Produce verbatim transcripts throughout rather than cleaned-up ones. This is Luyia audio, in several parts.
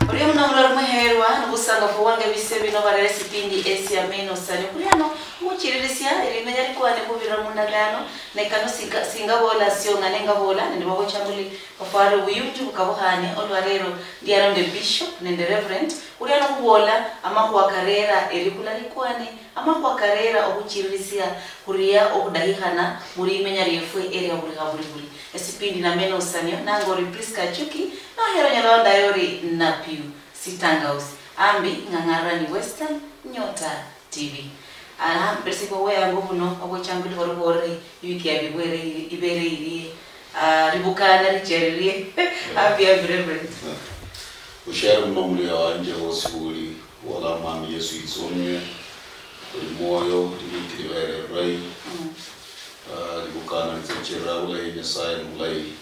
Orio muno mulori muherwa, nobusangafu bwange bise bino barere sipindi esia meno sani. Kuri ano, muchirisia, erimenya likwane kubirira mundagano, nekano singa, singa bola sionga nenga bola, nende babo chambuli, bafware obuyunju bukabuhane, olwa rero, ndi ano nde Bishop, nende Reverend, kuri ano kubola, amakhuwa karera, erikula likwane, amakhuwa karera obuchirisia, khuria okhudahikhana, murimenya riefwe, eria buli habuli buli. Esipindi namenosanio, nangori Prisca Achuki, nohero nyala wandaye ori Napiu Sitangausi. Ambi, ng'ang'arira ni Western Nyota T V. Aha, mbesi kwa weyango buno, obwechanguli bari borere, iwiki ya bibwere iri, ibere irie, ah, ribukana richererie. Ambi, ambi, Reverend. Ushere muno mulia wanje wosi uli, wola Mwami Yesu itsomwe, uli mwoyo, libikiri bere rai. Mm. Ah, ribukana ritsochera bulayi, Nyasaye ni mulayi.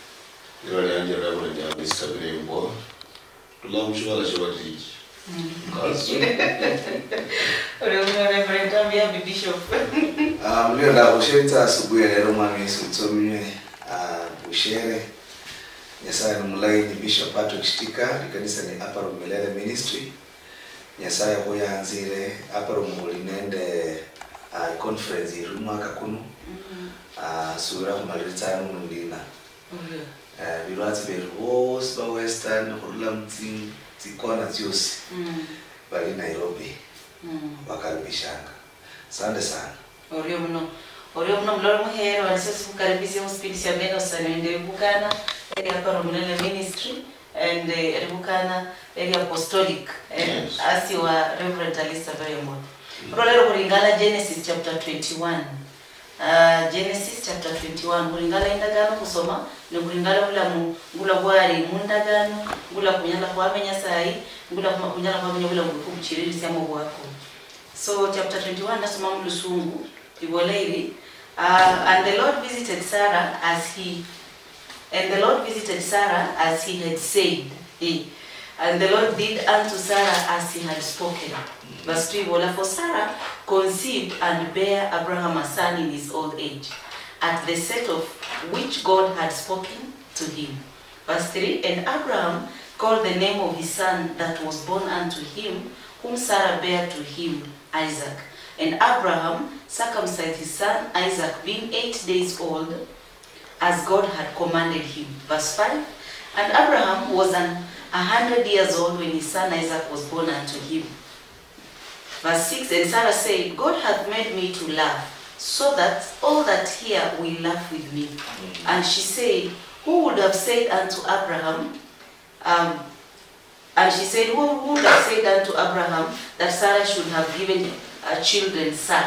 Lira lianje rebula lya Mister Birembo. Tula mushibala shia Batiriji. Mm. Kazi. Ule uno Reverend Ambiambi Bishop. Ah, mulio ndakhushebitsa asubuhi ya lero, Mwami Yesu utsominywe. Ah, bushere. Nyasaye ni mulayi, ni Bishop Patrick Shitika, likanisa ni Upper Room Milele Ministry. Nyasaye khuyanzire, Upper Room khuli nende, ah, conference iri mwaka kuno. Mm. Ah, suwira khumaliritsa ano mundina. Orio. Eh, bilwatsi beru bosi ba Western khurula mu tsi-, tsikona tsiosi, mm, bali Nairobi. Mm. Bakaribishanga. Asante sana. Orio muno. Orio muno mulolo muhero, nasi sikhukaribisia mu sipindi sia meno sano nende ebukana, eri Upper Room Milele Ministry, and, eh, ebukana, eri Apostolic, eh, yes, asi wa Reverend Alistair Berembo. Mm. Olwo lero khulingala Genesis chapter twenty-one. Ah, Genesis chapter twenty-one, khulingala indagano khusoma, ne khulingala bulamu ngula bwali mundagano, ngula khunyala khwamenya sayi, ngula khuma-, khunyala khwamenya bulamu bwe khubuchirisiamo bwako. So, chapter twenty-one, nasoma mulusungu, ibola iri, ah, and the Lord visited Sarah as he And the Lord visited Sarah as he had said, eh, and the Lord did unto Sarah as he had spoken. Verse two ibola, for Sarah conceived and bare Abraham a son in his old age, at the set of which God had spoken to him. Verse three, and Abraham called the name of his son that was born unto him, whom Sarah bare to him, Isaac. And Abraham circumcised his son Isaac, being eight days old, as God had commanded him. Verse five, and Abraham was an, a hundred years old when his son Isaac was born unto him. Verse six, and Sarah said, God hath made me to laugh, so that all that hear will laugh with me. Mm. And she said, who would have said unto Abraham, um, And she said, who, who would have said unto Abraham that Sarah should have given her children Sar?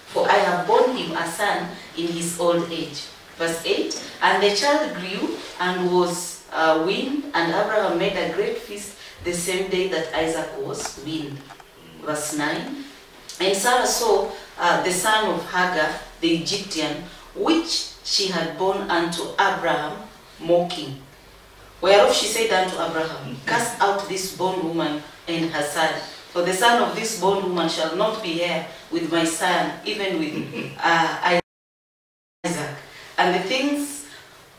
For I have borne him a son in his old age. Verse eight, and the child grew and was, uh, weaned, and Abraham made a great feast the same day that Isaac was weaned. Verse nine, and Sarah saw, uh, the son of Hagar the Egyptian, which she had borne unto Abraham, mocking. Whereof she said unto Abraham, cast out this bondwoman and her son, for the son of this bondwoman shall not be heir with my son, even with, uh, Isaac. And the things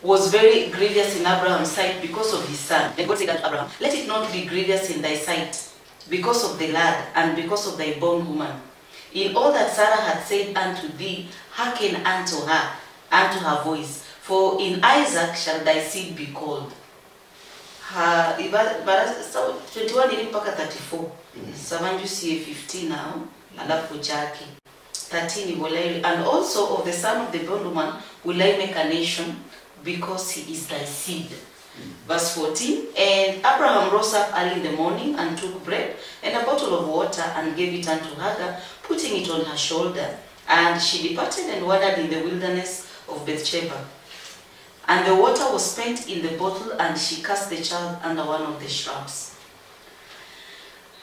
was very grievous in Abraham's sight because of his son. Then God said unto Abraham, let it not be grievous in thy sight because of the lad, and because of thy bondwoman. In all that Sarah hath said unto thee, hearken unto her, unto her voice. For in Isaac shall thy seed be called. Ha, iba-, bara, sa-, twenty-one ili mpaka thirty-four. Mm. Saba njusie fifteen now, alafu uchake. Thirteen ibola iri, and also of the son of the bondwoman will I make a nation, because he is thy seed. Verse fourteen, and Abraham rose up early in the morning and took bread and a bottle of water and gave it unto Hagar, putting it on her shoulder. And she departed and wandered in the wilderness of Beersheba. And the water was spent in the bottle, and she cast the child under one of the shrubs.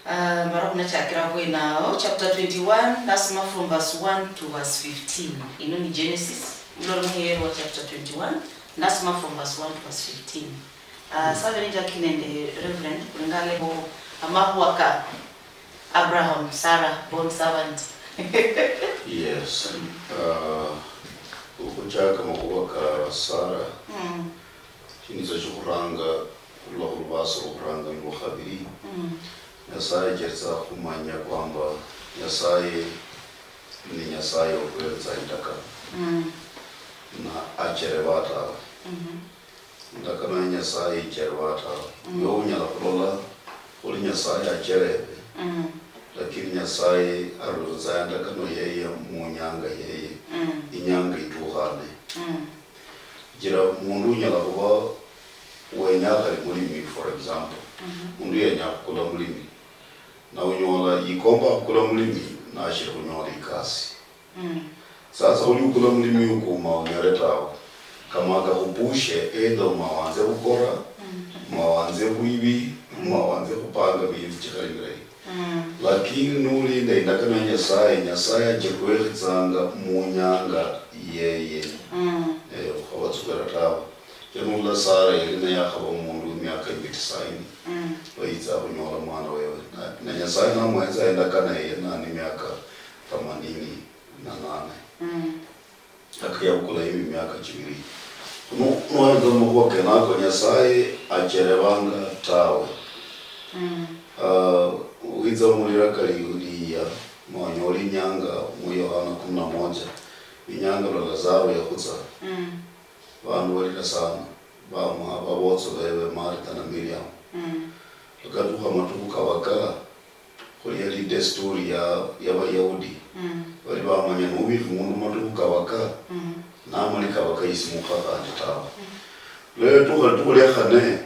Ah, mara khunachakira bwenao, chapter twenty-one, nasoma from verse one to verse fifteen. Ino ni Genesis, mulolo muhero wa chapter twenty-one, nasoma from verse one to verse fifteen. Ah, mm, sabe ni Jackie nende Reverend, kulingana bo amakhuwa ka Abraham, Sarah, bond servant. Yes. Mm. Ah, okhuchaka amakhuwa ka Sarah, mm, shinitsa shikhuranga khurula khulubaso lukhuranga nilwo khabili. Mm. Nyasaye achetsa khumanya kwamba Nyasaye ni Nyasaye okhweretsa indakano. Mm. Na achereba tawe. Mhm. Indakano ya Nyasaye ichereba tawe. Mm. Iwe unyala khulola khuli Nyasaye acherebe, mm, lakini Nyasaye arulitsa indakano yeye munyanga yeye, mm, inyanga itukhane. Mm. Jira mundu unyala khuba wenya khali mulimi, for example. Mhm. Mundu yenya khukula mulimi. Na unyola yikomba khukula mulimi, nashiri khunyola ikasi. Mm. Sasa uli ukula mulimi uku ma unyole tawe. Kama kakhupushe, either ma wanze khukora, mm, ma wanze bwibi, mm, ma wanze khupanga bindu chikhali bilayi. Mm. Lakini nulinda indakano ya Nyasaye, Nyasaye achikhwekhitsanga munyanga yeye. Mm. Eh, ukhabatsukira tawe. Khe nula Sara yali niyakhaba omundu wemiaka ibi tisaini, mm, bayitsa khunyola mwana wewe. Na, na Nyasaye namwetsa endakano yeye nani miaka themanini na nane. Mm. Akayabukula yimi miaka chibiri. Nu-, nuhenza mumakhuwa kenako, Nyasaye acherebanga tawe. Mm. Ah, witsa mulira kali liya, nonyoli inyanga mu Yohana kumi na moja, inyanga lwa Lazaro yakhutsa. Mm. Vandu valira sana, vamwa, vavotso veve Martha na Miriam. Mm. Vakatukha matukhu kavaka, khuli yali idesturi ya, ya Vayahudi. Mm. Vali vamanya nuvikhi mundu matukhu kavaka, mm, namali kavaka yisimukha khandi tawe. Mm. Lwe tukha litukhu lia khane,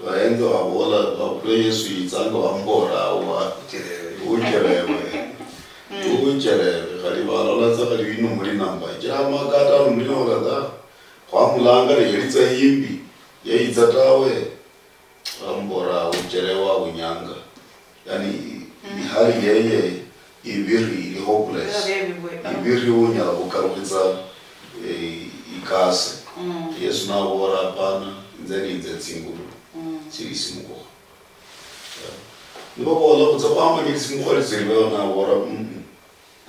vahenza vavola, va-, lwe Yesu yitsanga vambola awa, uchereve. Uchereve. Mm. Uchereve. Khali valola tsa khali wino muli namba. Chira maka atano muli namba kadhaa. Khwamulanga ne yalitsa yimbi, yayitsa tawe. Bamubora uchelewa unyanga. Yani, mm, ihali yeye ibiri ili hopeless. Ibiri unyala khukalukhitsa, eh, ikasi. Mm. Yesu nabora, "Hapana, inze ninze tsingulu, mm, tsili simukukha." Yeah. Nibabola khutsa khwamanya simukukha tsiliho, nabora, "Mm, mm."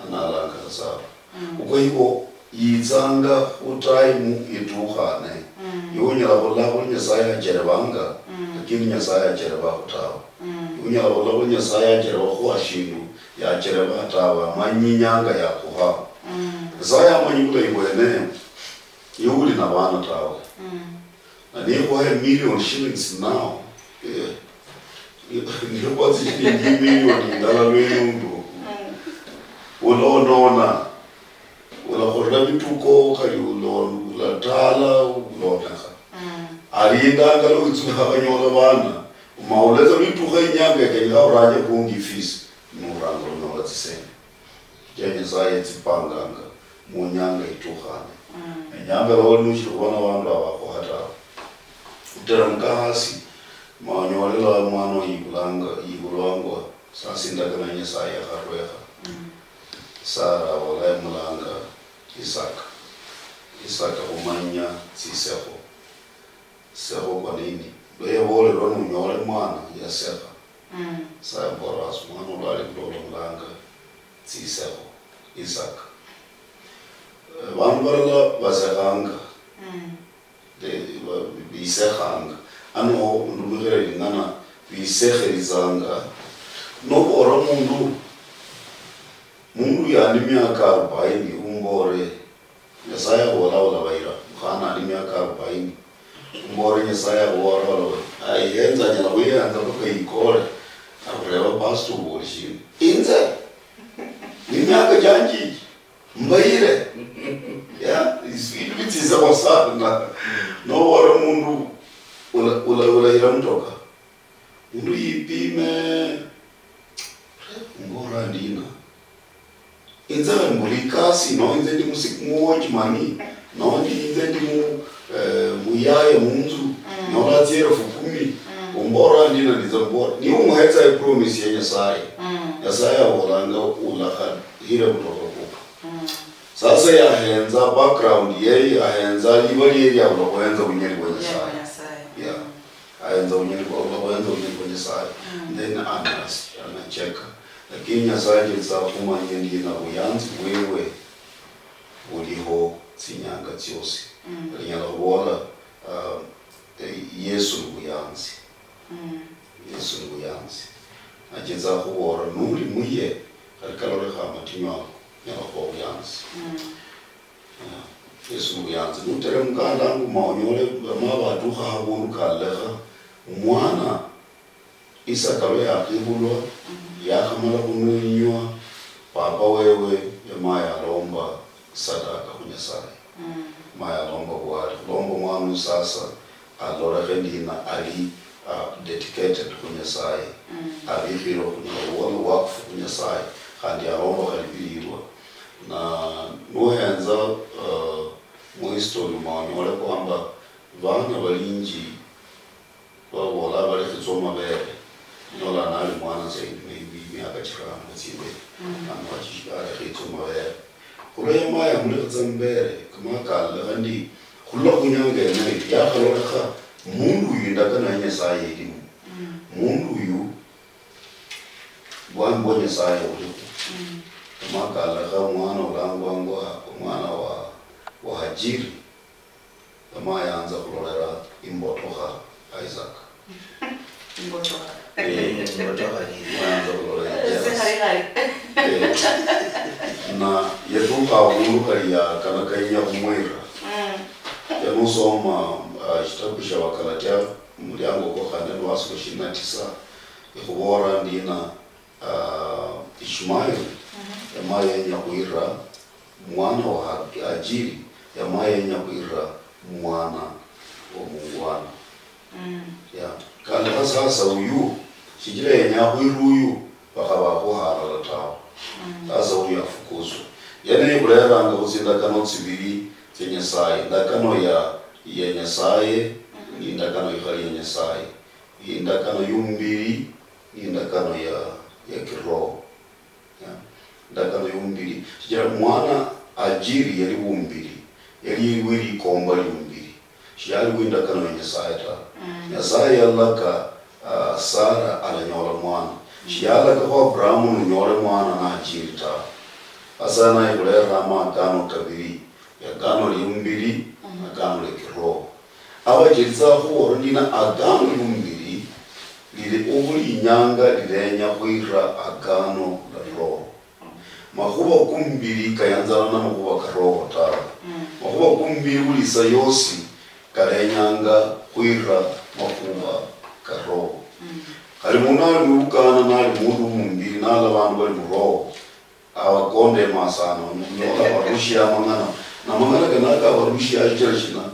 Analanga Lazaro. Mm. Kwa hivyo, yitsanga khu time itukhane. Mm. Iwe unyala khula khuli Nyasaye acherevanga, mm, lakini Nyasaye acherevakhu tawe. Mm. Iwe unyala khula khuli Nyasaye acherevakhuha shindu, yachereva tawe, amanyi inyanga yakhuha. Mm. Nyasaye amanyi bulayi bwene, iwe uli na bana tawe. Mm. Na nikhuhe million shillings now, eh, nikhuha tsishilingi million indala lweyundu, mm, ulonona, ulakhorera vituko, khali ulo-, ulatala, ulonekha. Mm. Alindanga lwitsulakha vanyola vana, ma uletsa lwitukha inyanga ya kenyekha uranje khungi fees, nuranga unyola tsisendi. Chia Nyasaye tsipanganga munyanga itukhane. Mm. Enyanga loli nushiri khubona bandu abakhuha tawe. Uteremuka hasi, ma onyolela mwana oyibulanga, yibulwangwa, sasa indagano ya Nyasaye yakharwekha. Mm. Sara abola yamulanga Isaka. Isaka khumanya tsisekho. Sekho kwa nini? Lwe yabolerwa nunyole mwana, yasekha. Mm. Sa yabola, "Asi mwana olwali bulola mulanga tsisekho, Isaka." Eh, bandu balala basekhanga. Mm. De-, ba-, bisekhanga. Ano, ndumikhire ling'ana, bisekherizanga. Nobola mundu, mundu yani miaka arobaini, umbore, Nyasaye abola olabayira, mukhana ali miaka arobaini. Mbore Nyasaye abola olabayira. Ayihenza, anyala khuyihenza mpaka yikole. Akhureba, "Pastor, uboli shina?" Inze? Ni miaka janje iji? Mbayire? Ya, bindu bitsitsakho sana. Nobola mundu ula-, ula-, ulayira mutoka. Mundu yipime, mbola ndina. Inze khali mbula ikasi, no inze ndi musi-, muwatchman, no ndi inze ndi mu-, eh, muyaye munzu, mm, nola tsielefu kumi, mm, umbola ndina, nditsa mbola. Niwe umuhetsa ipromise ya Nyasaye. Mm. Nyasaye abolanga, "Ulakhire mutoka kukwo." Mm. Sasa yahenza background yeye, ahenza liba liye liabula khuhenza bunyali bwa Nyasaye. Nyasaye. Yeah. Mm. Ahenza bunyali bwa, bwa, ahenza bunyali bwa Nyasaye. Mm. Then anas-, anacheka. Lakini Nyasaye achetsa khumanya ndina buyanzi bwewe buliho tsinyanga tsiosi. Mm. Alinyala khubola, ah, eh, Yesu ni buyanzi. Yesu ni buyanzi. Nachetsa khubola, nuli muye, khali kalolekha amatinyu ako, nyala khuba buyanzi. Ah, Yesu ni buyanzi. Nuteremka alangu ma onyole, ma batukha habundu kalekha, mwana Isaka lwa yakhibulwa, yakhamala khununywa, papa wewe yamaya yalomba sadaka khu Nyasaye. Maya yalomba bwali, khulomba omwana uyu sasa alolekhe ndina ali, ah, dedicated khu Nyasaye, abikhirwe khu Nya-, wali wakfu khu Nyasaye, khandi alomba khali bilirwa. Na nuhenza, ah, mu history ma onyole kwamba bana balinji Babola balekhitswa mabere, nyola nali mwana zaidi, maybe miaka chirano tsimberi, ama wachi-, alekhitswa mabere. Khulwa yamaya yamulekhitsa mabere, kamala kalolekha ndi, khulwa khunyanga yeneyo, yakhalolekha mundu uyu indakano ya Nyasaye ilimu. Mundu uyu, bwami bwa Nyasaye bulikhu. Kamala kalolekha mwana ulangwangwa, omwana wa, wa Hajiri. Yamayanza khulolera imbotokha Isaac. Imbotokha. Eh, imbotokha ni yayanza khulolera Isaac. Khali, khali. Eh, na yatukha avundu khali yakalakanya khumwira. Yanusoma, ah, shitabu sha Wakalatia, muliango kwa khane, lwasi lwa ishirini na tisa, ikhuvoora ndina, ah, Ishmael, yamaya yenya khwira mwana wa Ha-, Hajiri, yamaya yenya khwira mwana wa mungwana. Ya. Kandi kha sasa uyu, shichira yenya khwira uyu, bakhaba khu halala tawe. Sasa uyu afukuzwe. Yene ikhureranga khu tsindakano tsibili tsia Nyasaye. Indakano ya, ya Nyasaye, ni indakano ikhali ya Nyasaye. Indakano yumubili, ni indakano ya, ya kiroho. Ya. Indakano yumubili. Shichira mwana Hajiri yali wumubili. Yali wi likomba liumubili. Shiyali wi indakano ya Nyasaye ta. Nyasaye yalaka, ah, Sara alanyola mwana. Shiyalaka khu Abrahamu nunyole mwana na Hajiri ta. Sasa naye khulera amagano kabili. Agano liumubili, agano lia kiroho. Abachilitsa khubola ndina agano liumubili lili obuli inyanga lilenya khwira agano la roho. Makhuba kumubili kayanzana na makhuba ka roho tawe. Makhuba kumubili buli isa yosi kalenyanga khwira makhuba ka roho. Khali mundu nali mubukana nali mundu wumubili nali abandu bali mu roho, Abakonde masano, nyola barushia amang'ana. Na amang'ana kano aka barushia achira shina,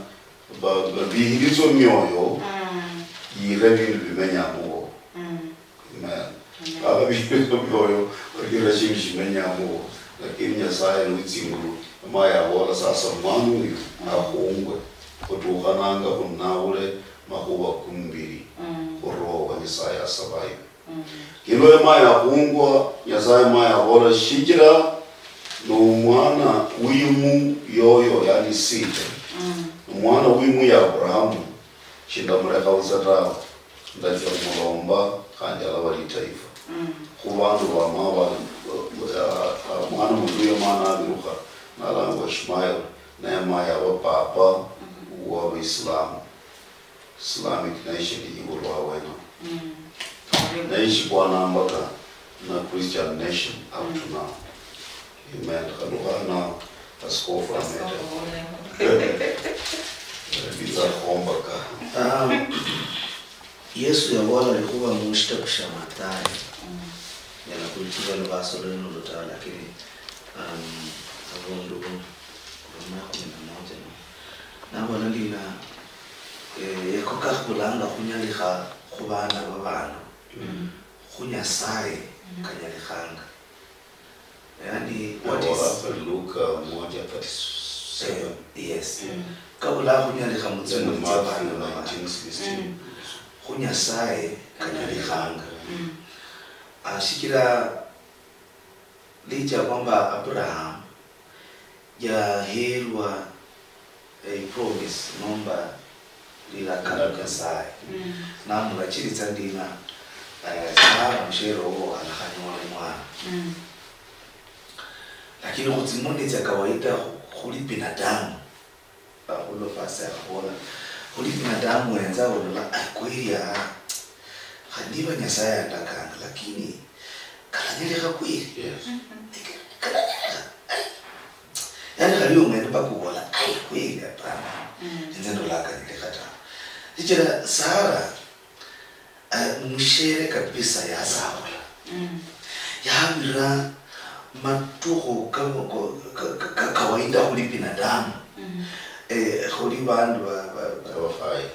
ba-, ba-, bihilitswe mioyo, yire bindu bimenya mubo. Amen. Baba bihilitswe mioyo, bakira shindu shimenya mubo. Lakini Nyasaye ni witsingulu, ama yabola sasa mwana uyu akhungwe, khutukhananga khunabule makhuba kumubili, khu roho wa Nyasaye asabayo. Kino ema yakhungwa, Nyasaye ma yabola, shichira nomwana wimu yoyo, yani seed, nomwana wimu ya Abrahamu, shindamulekha busa tawe, ndachia khumulomba, khandi alaba litaifa. Khu bandu bama bali, eh, eh, mwana mundu uyo ma nabirukha, nalangwa Ishmael, naye ma yaba papa wa Baislamu. Islamic nation yibulwa awena. Naishi bwana mpaka na Christian nation up to now. Amen. Khadukhana askofu ameta. Biza khombaka. Ah, Yesu yabola likhuba mu shitabu sha Mathayo. Nyala kulichukha lubasolo luno lutawa, lakini, um, abundu buna, buna kumi na moja no. Nabola ndina, eh, yako kakhulanga khunyalikha khu bana ba bandu. Khu Nyasaye kanyalikhanga. Yani, what is Luka moja thirty-seven. Eh, yes. Kabula khunyalikha mu tsimoni tsia bana ba bandu. Khu Nyasaye kanyalikhanga. Ah, shichira licha kwamba Abraham yaheerwa, eh, promise nomba lilakano Nyasaye. Namulachiritsa ndina, eh, Sara mushere wowo alakhanyola mwana. Lakini khutsimoni tsia kawaida khu-, khuli binadamu, Paulo basi akhabola, khuli binadamu wenza olola, "Ai, kweli aha, Khandi niba Nyasaye andakanga, lakini kalanyalikha kweli? Yes. Kalanyalika. Ai. Yani khali omwene mpaka ubola, ai, kweli hapana. Inze ndola kalanyalikha ta. Sichira Sara, eh, mushere kabisa yasakhula. Yabira matukhu ka, ka, ka, ka, ka kawaida khuli binadamu. Eh, khuli bandu ba, ba, ba, Abafaye.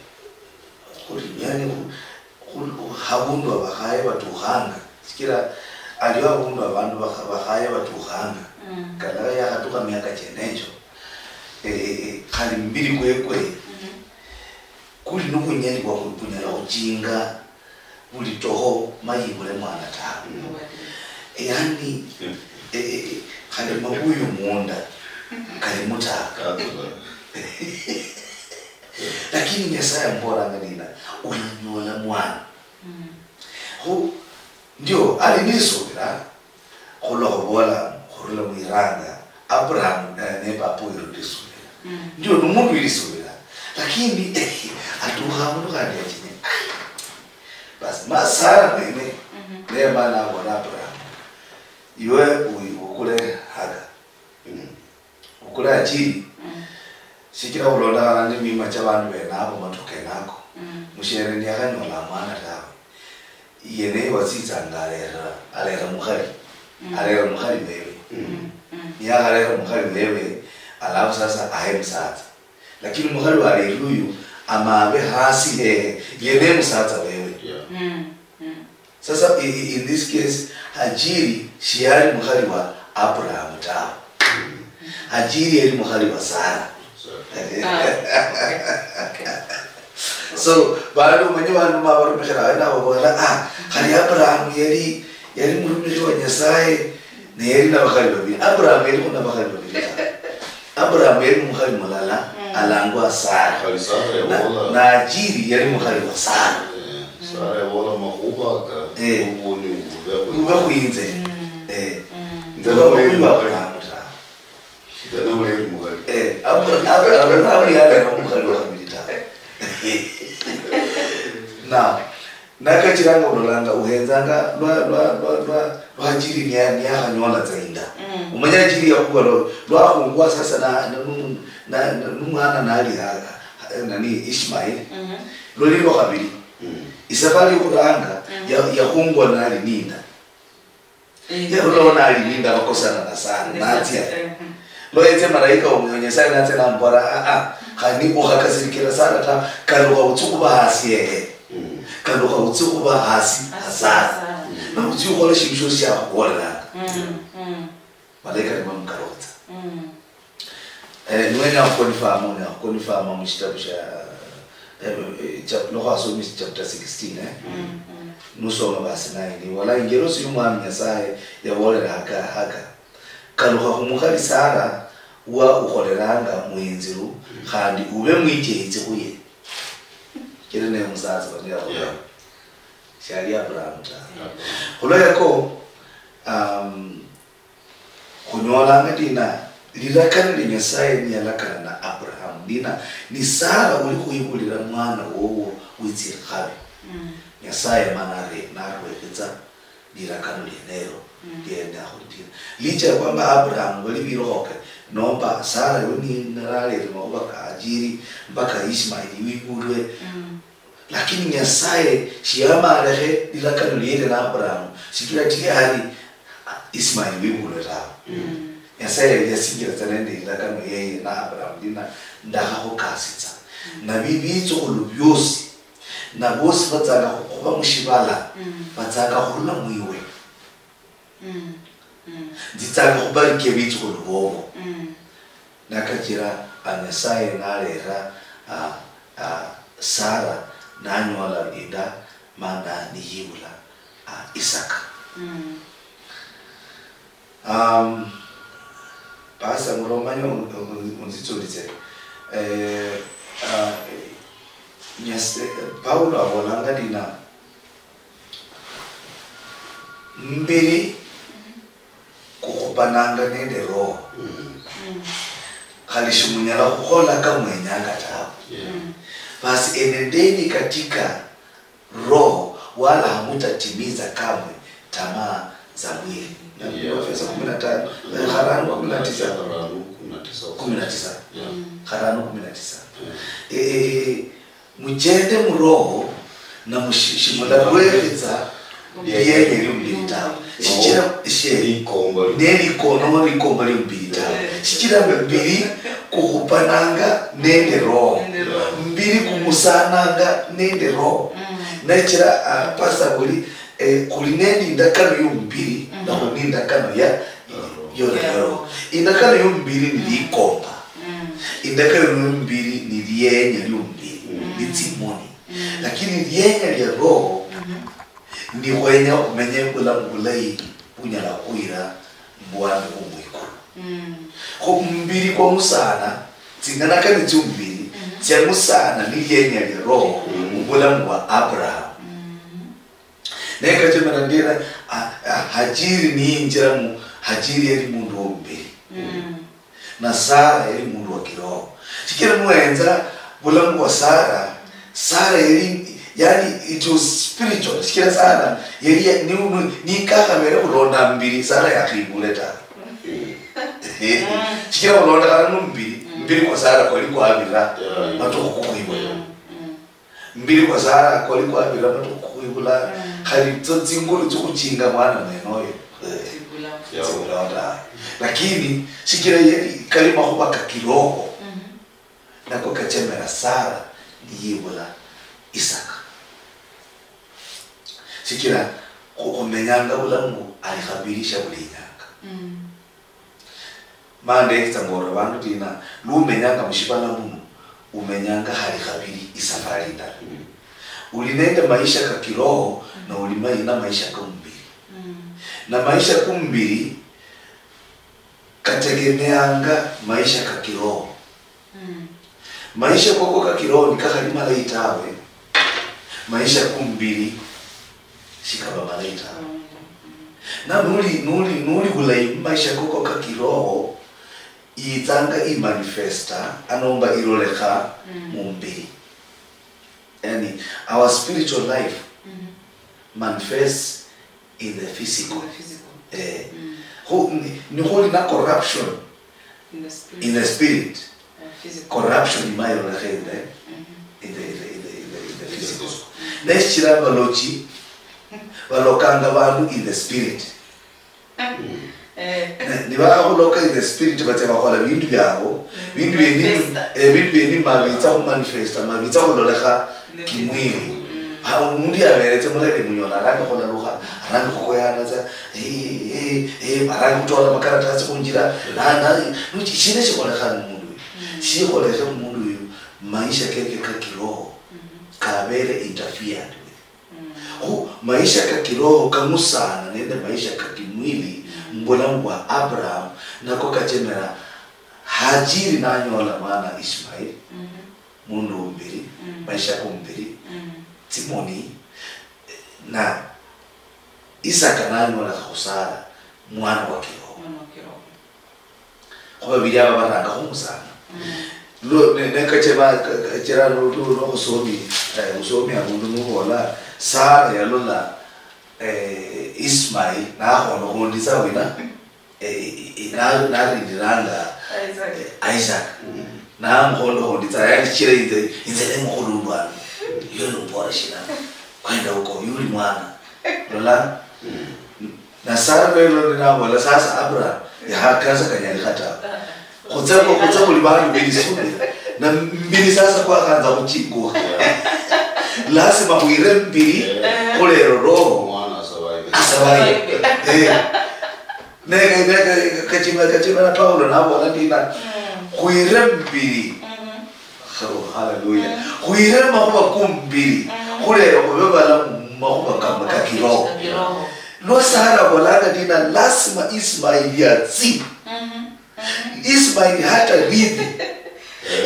Khuli, yani, khu-, khu-, habundu abakhaye batukhanga, sikira aliho abundu abandu bakha-, bakhaye batukhanga. Kata yakhatukha miaka chene echo, eh, eh, eh, khali mubiri kwekwe kuli nobunyali bwa khu-, bunyala khuchinga buli toho ma yibule mwana tawe. Yani, eh, eh, eh, khali mabuyu munda kali mutaka. Lakini Nyasaye ambolanga nina, ulanyola mwana. Khu, ndio, ali nisubira, khulwa khubola, khurula mwiranga, Abraham, eh, ne papa wiru lisubira. Ndio, ni mundu wilisubira. Lakini, atukha mundu khandi yachinye. Ai. Basi, ma Sara mwene, ne mana abola Abraham, iwe wi-, ukule Hagar. Ukule Hajiri, shichira khulondokhana ni mima chia bandu bene abo matukhu kenako, mushere ndiyakhanyola mwana tawe. Yene watsitsanga alera, alera mukhali. Alera mukhali wewe. Niyakhalera mukhali wewe, alafu sasa ahe musatsa. Lakini mukhali wa lero uyu amabe hasi hehe, yene musatsa wewe. Yeah. Sasa, i-, i-, in this case, Hajiri shiyali mukhali wa Abraham tawe. Hajiri yali mukhali wa Sara. Sara. Ah, okay. Okay. So, bandu, manye bandu ma barumikhira abe nabo bola, ah, khali Abraham yali, yali murumikhi wa Nyasaye, ne yali na bakhali babili. Abraham yali na bakhali babili ta. Abraham yali mukhali mulala, alangwa Sara. Khali Sara. Na, yabola, na Hajiri yali mukhali wa Sara. Eh, Sara yabola, makhuba aka, eh, ubundi bube khwinze. Bube khwinze. Eh. Nze bube khwinze. Abraham ta. Nze bube khwinze. Eh, Abra-, Abra-, Abraham yalera mukhali wa khabili ta. Now, nakachiranga ulolanga, uhenzanga lwa, lwa, lwa, lwa, lwa Hajiri niya-, niyakhanyola tsa inda. Umanye Hajiri yakhuwa lwa, lwakhungwa sasa na, na, nu-, na, na, numwana nali ha, ha, nani, Ishmael. Lwali lwa khabili. Isafari yokhuranga, ya, yakhungwa nali ninda. Yarulaho nali ninda bakosana na Sara, natsia. Lwa yetse malaika wa Nyasaye natsia nambola, "Ah, ah, khani ukhakasirikira Sara ta, kalukha utsi khuba hasi hehe. Kalukha utsi khuba hasi ha Sara. Na utsi ukhole shindu shiosi shiakhubolelanga." Malaika nibamukalukhitsa. Eh, niwenya khuconfirm, wenya khuconfirm mushitabu shia, eh, eh, chap-, lwa khwasoma chapter sixteen, eh? Nusoma verse nine, wala injelosi yomwami Nyasaye yabolera Haga-, Hagar, "Kalukha khumukhali Sara wa ukholelanga muhinzilu, khandi ube mwicheitsi khuye." Kiri ne musatsa wali akhulanga. Yeah. Shali Abraham ta. Yeah. Khulwa yako, um, Khunyolanga ndina lilakano lia Nyasaye niyalakana na Abraham? Ndina ni Sara uli khwibulira mwana wowo witsi ikhabi? Nyasaye mana are-, narwekhetsa lilakano lienelo, lienya khuli ndina. Licha ya kwamba Abraham bali bilokhoke, nomba Sara yo ni naralere makhuba ka Hajiri mpaka Ishmaeli wibulwe. Lakini Nyasaye shiyama alekhe lilakano liende na Abraham, shikila tiyari Ismail wibulwe tawe. Nyasaye yali yasinjira tsa nende lilakano yeye na Abraham lina, "Ndakhakhukasitsa. Na bi-, bitsukhulu biosi, na bosi batsanga khukhuba mushivala, batsanga khurula mwiwe." Nzitsanga khubarikia bitsukhulu bobo. Nakachira, a, Nyasaye nalera, a, a, Sara nanyola inda, mana niyibula, a, Isaka. Um, Pastor Muromanya un-, un-, unzitsulitse. Eh, a, Nyas-, Paulo abolanga ndina, Mubiri kukhupananga nende roho. Khali shimunyala khukhola ka mwenyanga tawe. Basi enendeni katika roho, wala hamutatimiza kamwe tamaa za mwili. Na Yeah. Waefeso kumi na tano, eh, kharano kumi na tisa. Kharano kumi na tisa. Kumi na tisa. Yeah. Kharano kumi na tisa. Yeah. Eh, muchende muroho na mushi-, shimularwekhetsa lienya liomubiri tawe. Shichira, she-, nelikono, likomba liomubiri tawe. Shichira mubiri kukhupananga nende roho. Nende roho. Mubiri kumusananga nende roho. Mm. Nechira, ah, pasa buli, eh, khuli nende indakano yomubiri, mm, na khuli nende indakano ya, yo, ya roho. Indakano yomubiri ni likomba. Mm. Indakano yomubiri ni lienya liomubiri, mm, ni tsimoni. Mm. Lakini lienya lia roho, mm-hmm, ni khwenya khumenye bulamu bulayi bunyala khukhwira mubwami bwo mwikulu. Mm. Kho mubiri kwa musana, tsinganakani tsiomubiri, mm-hmm, tsia musana ni lienya lia roho, mm, mubulamu bwa Abraham. Mm. Naye kachemera ndira, a-, a-, Hajiri niyinjira mu, Hajiri yali mundu womubiri. Mm. Na Sara yali mundu wa kiroho. Shichira nuhenza bulamu bwa Sara, Sara yali, yani, it was spiritual. Shichira Sara yali ya-, ni, ni, nikakhabere khulonda mubiri, Sara yakhibule ta. Mm. Shichira khulondokhana nomubiri, mm, mubiri kwa Sara kwali kwabira, yeah, matukhu kukhwibula. Mm, mm. Mubiri kwa Sara kwali kwabira matukhu kukhwibula, mm, khali tso tsingulu tsikhuchinga mwana mwene oyo, eh, tsibulao tawe. Lakini shichira yali kali makhuba ka kiroho, mm-hmm, nako kachemera Sara niyibula Isaka. Shichira khu-, khumenyanga bulamu ali khabiri sha buli inyanga. Mm. Mande etsa mbolera bandu ndina, lumenyanga mushibala muno, umenyanga hali khabili isafari indala. Mm. Uli nende maisha ka kiroho, mm, na uli mai-, na maisha ka mubili. Mm. Na maisha ka mubili kategemeanga maisha ka kiroho. Mm. Maisha koko ka kiroho nikakhali malayi tawe, maisha ku mubili shikaba malayi tawe. Mm. Na nuli, nuli, nuli bulayi mu maisha koko ka kiroho, yitsanga imanifesta, anomba ilolekha, mm, mu mubili. Yani, our spiritual life, mm-hmm, manifests in the physical. In the physical. Eh. Mm. Khu-, ni, nikhuli na corruption in the spirit. In the spirit. Uh, physical. Corruption imayolekha in the, mm-hmm, in the, in the, in the, in the, in the physical. Physical. Mm. Neshichira balochi balokanga bandu in the spirit. Mm. Eh. Ne, nibakhakhulokha in the spirit, batsia bakhola bindu biabo, mm, bindu bieni, manifesta, eh, bindu bieni mabitsa khumanifesta, mabitsa khulolekha kimwili. Mm. Ha, omundu yaberetse mulebe munyola, arange khulalukha, arange khukoyana tsa, eh, eh, eh, arange khutola makaratasi khunjira, na, na, nu-, shina shikholekhana mumundu uyu? Mm. Shikholekhe mumundu uyu, maisha keke ka kiroho, mm-hmm, kabere interfered with. Mm. Khu maisha ka kiroho kamusana nende maisha ka kimwili, mm, mubulamu bwa Abraham, nako kachemera Hajiri nanyola mwana Ishmael, mm-hmm, mundu wombiri, mm, maisha kombiri, mm, tsimoni, na Isaka nanyola khusala mwana wa kiroho. Mwana wa kiroho. Kho babili aba baranga khumusana. Mm. Lo, ne, ne kache ba, ka-, kachira lo, lo, lo khusomi, eh, khusomi abundu nubola, Sara yalola, eh, Ismail, nakhona khunditsa wina, eh, eh, na, narindiranga, Isaac. Eh, Isaac. Mm. Namukhondo khunditsa, yani shichira inze, inze nemukhulundwa ano. Iyo numbora shina? Kwenda huko, yuli mwana. Lola? Mm. Na Sara lwelo ninabola, sasa Abraham, yahakasa kanyalikha tawe. Khutse, khutse khuli bandu belisubira. Na mbili sasa kwakhanza khuchingukha. Lazima khwire mbili, yeah, khulero roho. Mwana asabaye. Asabaye. Eh. Ne, ne, kachima, kachima na Paulo nabola ndina, mm, khwire mbili. Mm-hmm. Oh, hallelujah. Mm. Khwire makhuba kumbili, mm, khulera khube balamu mu makhuba kama ka kiroho. Ka kiroho. Lwa Sara abolanga ndina, lazima Ismaili yatsi. Mm-hmm. Mm-hmm. Ismaili hata rithi.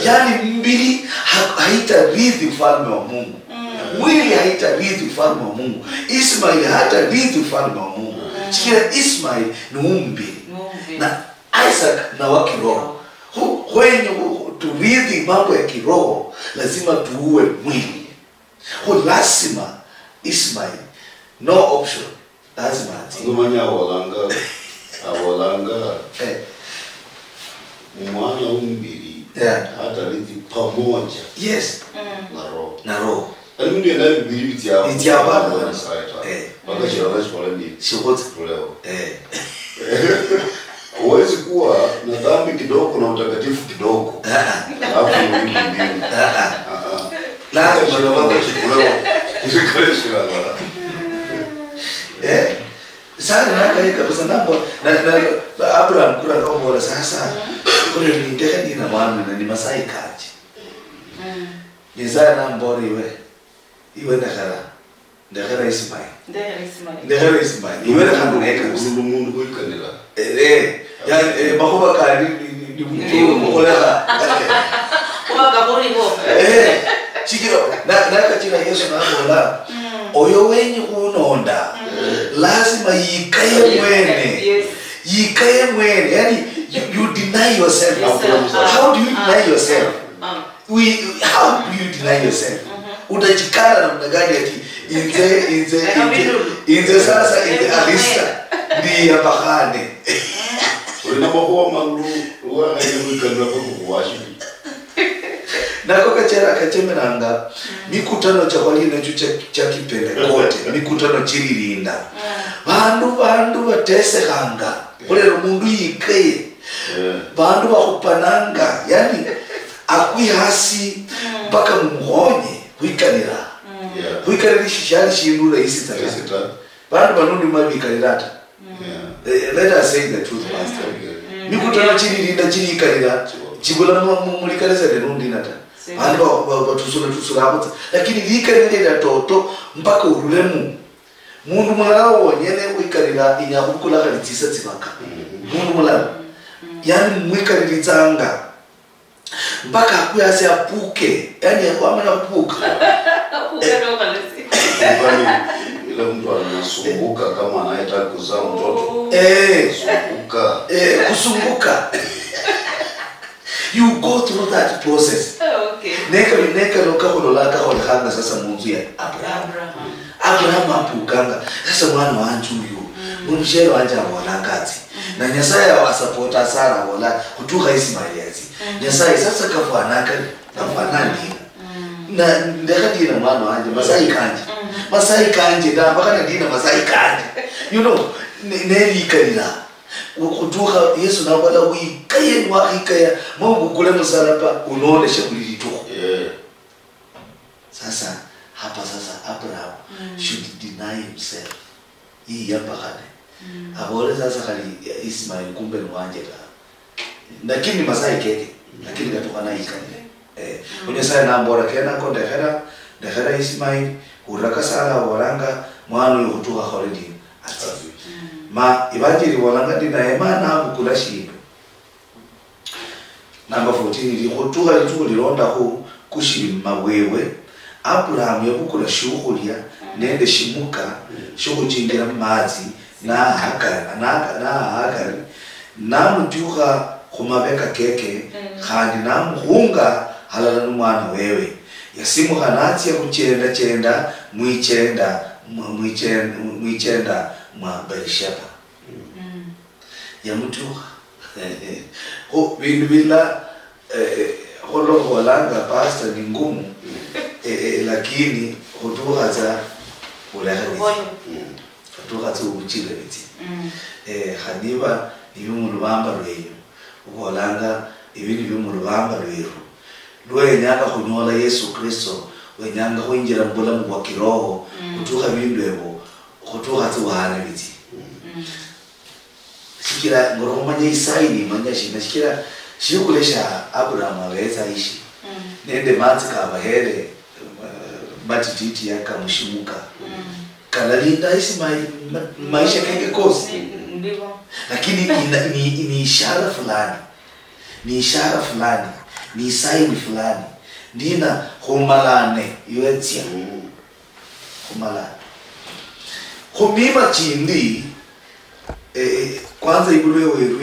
Yani, mbili ha-, haita rithi ufalme wa Mungu. Mm. Mwili haita rithi ufalme wa Mungu. Ismaili hata rithi ufalme wa Mungu. Mm. Shikira Ismaili ni umbili. Ni umbili. Na Isaac na wa kiroho. Hu-, hwenye hu-, turithi mambo ya kiroho, lazima tuue mwili. Hu lazima Ismail, no option, lazima atsi. Ngumanya abolanga, abolanga, eh, mwana wumbiri, yeah, hata rithi pamoja, yes, na roho. Na roho. Yaani, mundu yena bibiri bitsia, bitsia abana. Nyasaye ta. Eh. Mpaka shirala shikole ndi. Shikhutse. Tuleho. Eh. Huwezi kuwa na dhambi kidogo na utakatifu kidogo. Ah, ah. Alafu urudi mbinguni. Ah, ah. Ah, ah. Lazima. Shirala shikuleho. Shikole shirala. Eh? Sara nakaye kabisa, nambo, na, na, na Abraham kura nobola sasa, kuri nindekhe nina mwana na ni Masayi kanje. Nyasaye nambola iwe, iwe ndekhera, ndekhera Ismail. Ndekhera Ismail. Ndekhera Ismail. Iwe lekha naye kabisa. Mundu, mundu khuikanira. Eh, eh, yani, eh, makhuba kandi ni, ni, ni, ni, ni mukholekha. Khuba kabuliwo. Eh, shikira, na, nakachira Yesu nabola, oyo wenyi khunonda, lazima yikaye mwene. Yes. Yikaye mwene. Yani, you, you deny yourself. Yourself. How do you deny yourself? Ah, ah. We, how do you deny yourself? Utajikana namna gani ati, inze, inze, inze, inze sasa, inze Alista, ndiyabakhane. Uli na makhuwa malulu, uwakhaye kwikanira kwa kukhuwashibiri. Nako kachera kachemeranga mikutano cha kwali nacho cha, cha Kipentekote, mikutano chililinda. Bandu, bandu batesekhanga. Khulero mundu yikaye. Eh. Bandu bakhupananga, yani, akwi hasi mpaka mumukhonye khwikanira. Yeah. Khwikanira ishi shiali shindu rahisi ta. Rahisi ta. Bandu bano ndi mabikanira ta. Yeah. Eh, let us say the truth, Pastor. Mikutano chililinda chilikanira, chibula mu, mu, mulikanisa lino ndina ta. Bandu ba, ba, batusula, tusula abutsa. Lakini likanira lya toto mpaka urulemu. Mundu mulala wonyene wikalila inya khubukula khali tsisa tsibaka. Mundu mulala. Yani mwikalilitsanga mpaka akwe hasi apuke. Yani wamala kupuka. Apuke no kalesi. Kwani ila mtu anasumbuka kama anayetaka kuzaa mtoto. Eh. Sumbuka. Eh, kusumbuka. You go through that process. Oh, okay. Neka, neka noka khulola kakholekhanga sasa munzu ya Abraham. Abraham. Abraham apukanga, sasa mwana wanje uyu, mumushere wanje abolanga atsi. Na Nyasaye awasapota Sara abola, khutukha Ismaili atsi. Nyasaye, sasa kafwana kali, kafwana ndina. Na ndekha ndina mwana wanje, masayi kanje. Masayi kanje, ndambakhana ndina masayi kanje. You know, ne, nelikalila. Khutukha Yesu nabola, wikaye, niwakhikaya, ma obukule musalaba, unoneshe buli litukhu. Yeah. Sasa, hapa sasa Abraham should deny himself. Yiyambakhane. Abole sasa khali Ismail kumbe ni wanje ta. Lakini masayi keke, lakini katukhana yikalile. Eh, khu Nyasaye nambola, kenako ndekhera, ndekhera Ismail, hurira ka Sara abolanga, mwana uyu khutukha akhole ndina? Atsi. Ma Ivanjili ibolanga ndi naye ma nabukula shindu. Number fourteen ili, khutukha litukhu lilondakhu kushili mumabwebwe, Abraham yabukula shiukhulia nende shimuka shiokhuchinjila mumatsi, na Hagar, na, na Hagar, namutukha khumabeka keke, khandi namukhunga halala numwana wewe. Yasimukha natsia khuchenda chenda mwichenda, mwichenda, mwichenda mwa Beersheba. Yamutukha. Kho vindu vila, eh, eh, khulwa khuvolanga pastor ni ngumu, eh, eh, lakini khutukha tsa khulekha vitsi. Khutukha tsa uvuchile vitsi. Eh, khaniva nivi muluvamba lwenyu, uvolanga ivi nivi muluvamba lweru. Lwenyanga khunyola Yesu Kristo, wenyanga khwinjila muvulamu vwa kiroho, khutukha vindu evo, khutukha tsa vuhana vitsi. Shichira ngolwa khumanya isayi nimanya shina, shichira shiukhulia shia Abraham avetsa ishi, nende matsi kavahele, eh, matititi yaka mushimuka, kalalinda Ismail ma-, maisha keke kosi. Lakini ina, ni, ni ishara fulani, ni ishara fulani, ni sign fulani, ndina khumalane iwetsia. Khumala. Khumima chindi, eh, eh, kwanza ibulwe weru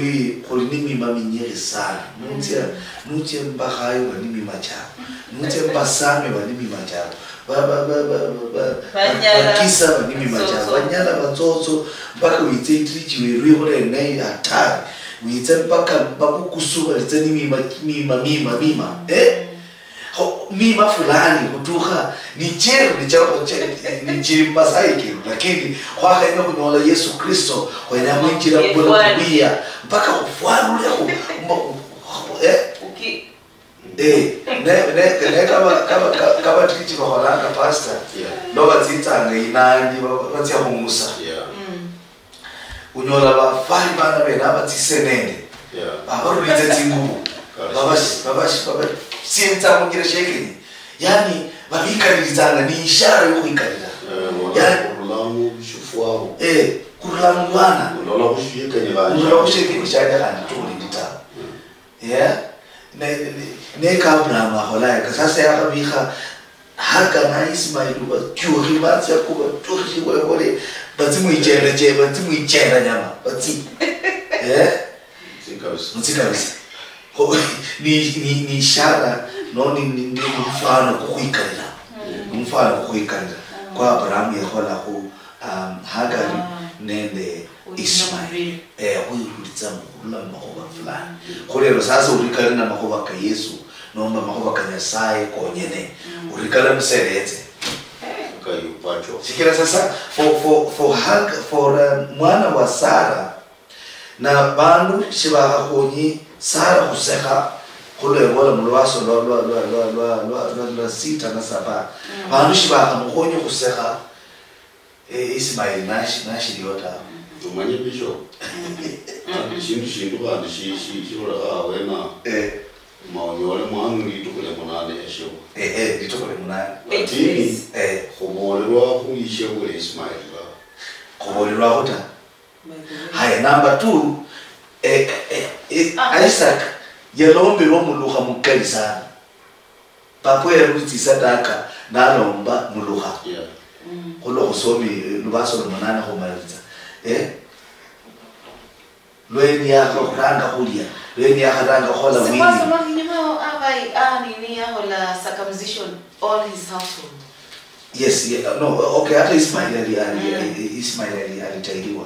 khuli ni mima minyikhi sana. Nutsia, nutsia mbakhayo bali ni mima chabo. Nutsia mbasame bali ni mima chabo. ba- ba- ba- ba- ba- ba- Banyala. Bakisa ni mima cha Batsotso. Banyala batsotso, mpaka witse itrichi werwihule ne hatari, witse mpaka bakukusu balitse ni mima mima mima mima, eh? Ho, mima fulani kutukha ni cheru ni chako che- ni chiri Masai kiru, lakini khwakhenya khunyola Yesu Kristo, khwenya mwinjira mubula kubuya mpaka khufwanule khu mbo- eh? Uki- Eh, ne ne ne kaba kaba ka- kaba trichi bakholanga, pastor. Yeah. No batsitsanga inandi ba- batsia khumusa. Yeah. Mm. Unyola bafwali bana bene aba tsisenende. Yeah. Babarulitse tsingubo. Kale. Babashi babashi babasienza mungira shekenye. Yani babikalilitsanga ni ishara yokhwikalira. Eh, wala Yani kurulamu bishufwawo. Eh, kurula mubwana. Ulola khushikenye khandi. Ulola khushikenye khandi tuli nditawo. Mm. Yeah. Ne ne ne ka Abraham akholaya ka sasa yakhabikha Haga na Ismail batyukhi batsia kubatyukhi bole bole, batsi mwichenda che batsi mwichenda nyama batsi eh Mutsi kabisa. Mutsi kabisa. Kho, ni ni ni ishara no ni ni ni mfano kukhwikalira. Ni mfano kukhwikalira kwa Abraham yakhola khu um, Hagari nende Ismail. Eh, khwirulitsa khurula mumakhuva fulani. Kho lero sasa urikale na makhuva ka Yesu nomba makhuva ka Nyasaye konyene, urikale museretse. Kayo pacho. Sikira sasa for for for Hag for uh, mwana wa Sara na bandu shibakhakhonyi Sara khusekha khulwebola mulwaso lwa lwa lwa lwa lwa lwa lwa lwa sita na saba. Bandu shibakhamukhonyi khusekha. Eh, Ismail nashi nashiliho tawe. Umanye Bishop, khandi shindu shindu khandi shi- shi- shirulekha awena, eh ma onyole mwana litukhu lia munane yashebwa. Eh, eh, litukhu lia munane. Lakini eh, khubolelwa khuyishebwa Ismail tawe. Khubolelwakho ta. Haya, number two, eh, eh, eh, Isaac yalombelwa mulukha mukali sana. Papa yarulitsa isadaka nalomba mulukha. Yeah. Khulwa khusomi, eh, lubaso lumunane khumaliriza. Eh? Lweni yakharanga khulia, lweni yakharanga khukhola wini. Sikwasoma kinyume ho abai ah nini yahola circumcision all his household. Yes, yeah, no, okay, hata Ismail ali ali Ismail ali alitairiwa.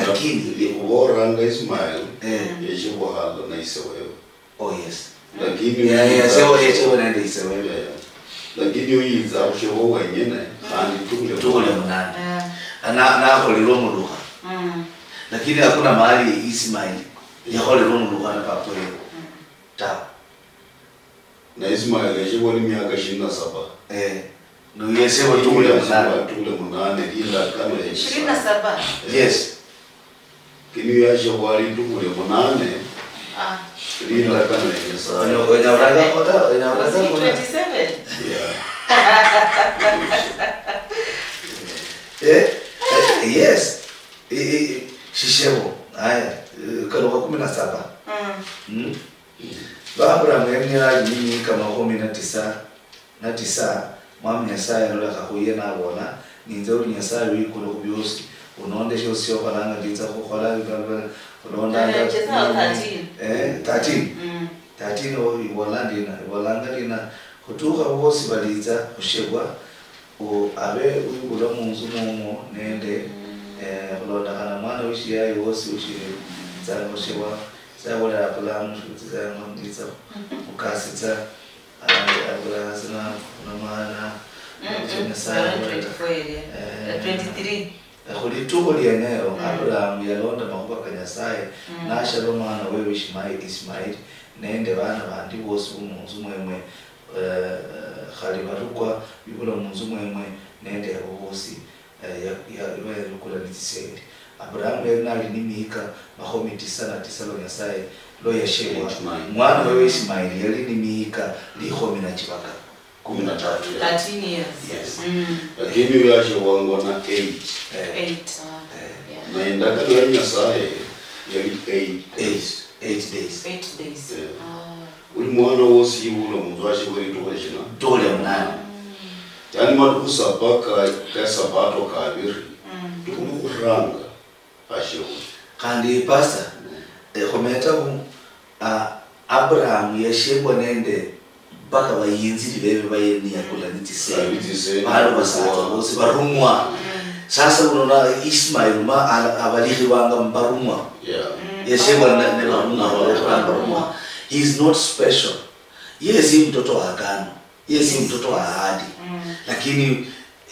Lakini uboranga Ismail eh yeshibwa halo na ise wewe. Oh yes. Lakini yeah, yeah, uyitsa- sebo yechebo nende isebo. Yeah. Lakini uyitsa khushebo wenyene khandi tukule tukule munane. Yeah. Ana nakholirwa mulukha. Mm. Lakini hakuna mahali Ismail yakholirwa mulukha na papa yeye. Mm. Ta. Na Ismail yashebwa ni miaka ishirini na saba. Eh. Nuyesebwa tukule munane. Tukule munane lilakano ya Nyasaye. Ishirini na saba. Yes. Kini yashebwa litukhu lia munane. Ah. Lilakano ya Nyasaye. Wenya uraga kota, wenya uraga kota. Twenty-seven. Yeah. Eh? Eh, yes. Eh, eh, eh, shishebo. Haya, eh, kalukha kumi na saba. Mm. Mm. Ba Abraham yali ali ni miaka makhumi na tisa. Na tisa, Mwami Nyasaye yalolekha khuye naboola, Ninze uli Nyasaye wikulu khubiosi, unonde shiosi shiokholanga nditsa khukhola, khulondanga. Eh, thirteen. Eh, thirteen. Mm. Thirteen ibola ndina, ibolanga ndina, khutukha bosi balitsa khushebwa, u- abe wibulwa munzu mumwo nende, mm, eh, khulondokhana mwana weshiyayi wosi ushili tsanga khushebwa, sabolela Abulahamu, shutsi tsanga nditsa khukasitsa. Abula sina kuna maana. Mm, mm. Nyasaye akhweta. Twenty-four eria. Eh, twenty-three. Khulitukhu lienelo, mm, Abraham yalonda makhuwa ka Nyasaye, mm, nasheba omwana wewe Ishmael, Ismail, nende bana bandi bosi bo munzu mwemwe, eh, khali barukwa bibula munzu mwemwe, nende abo bosi. Eh, ya- ya- iba yarukula ni tsisendi. Abrahamu yali nali ni miika makhumi tisa na tisa lwa Nyasaye lwa yashebwa. Ishmaeli. Mwana wewe Ismaili yali ni miika likhomi na chibaka. Kumi na tatu, yeah. Thirteen years. Yes. Mm. Lakini uyo yashebwangwa na eight. Eh. Eight. Ah. Eh. Yeah. Na indagano ya Nyasaye yali eight. Eight. Eight days. Eight days. Yeah. Ah. Buli mwana wosi yibula munzu ashebwe litukhu lishina? Litukhu lia munane. Mm. Yani matukhu saba ka, ka sabato kabiri, mm, tukhu lukhuranga ashebwe. Khandi pastor, mm, eh, khumetakhu, ah, Abraham yashebwa nende Mpaka bayinziri bebe bayeni yakula ni tsisenti. Bali tsisenti. Bali basatsa bosi barumwa. Sasa uno na Ismail ma ala- abalikhibanga mubarumwa. Yeah. Yeshebwa ne ne barumwa, barumwa. He is not special. Yeye si mtoto wa agano. Yeye si mtoto wa ahadi. Lakini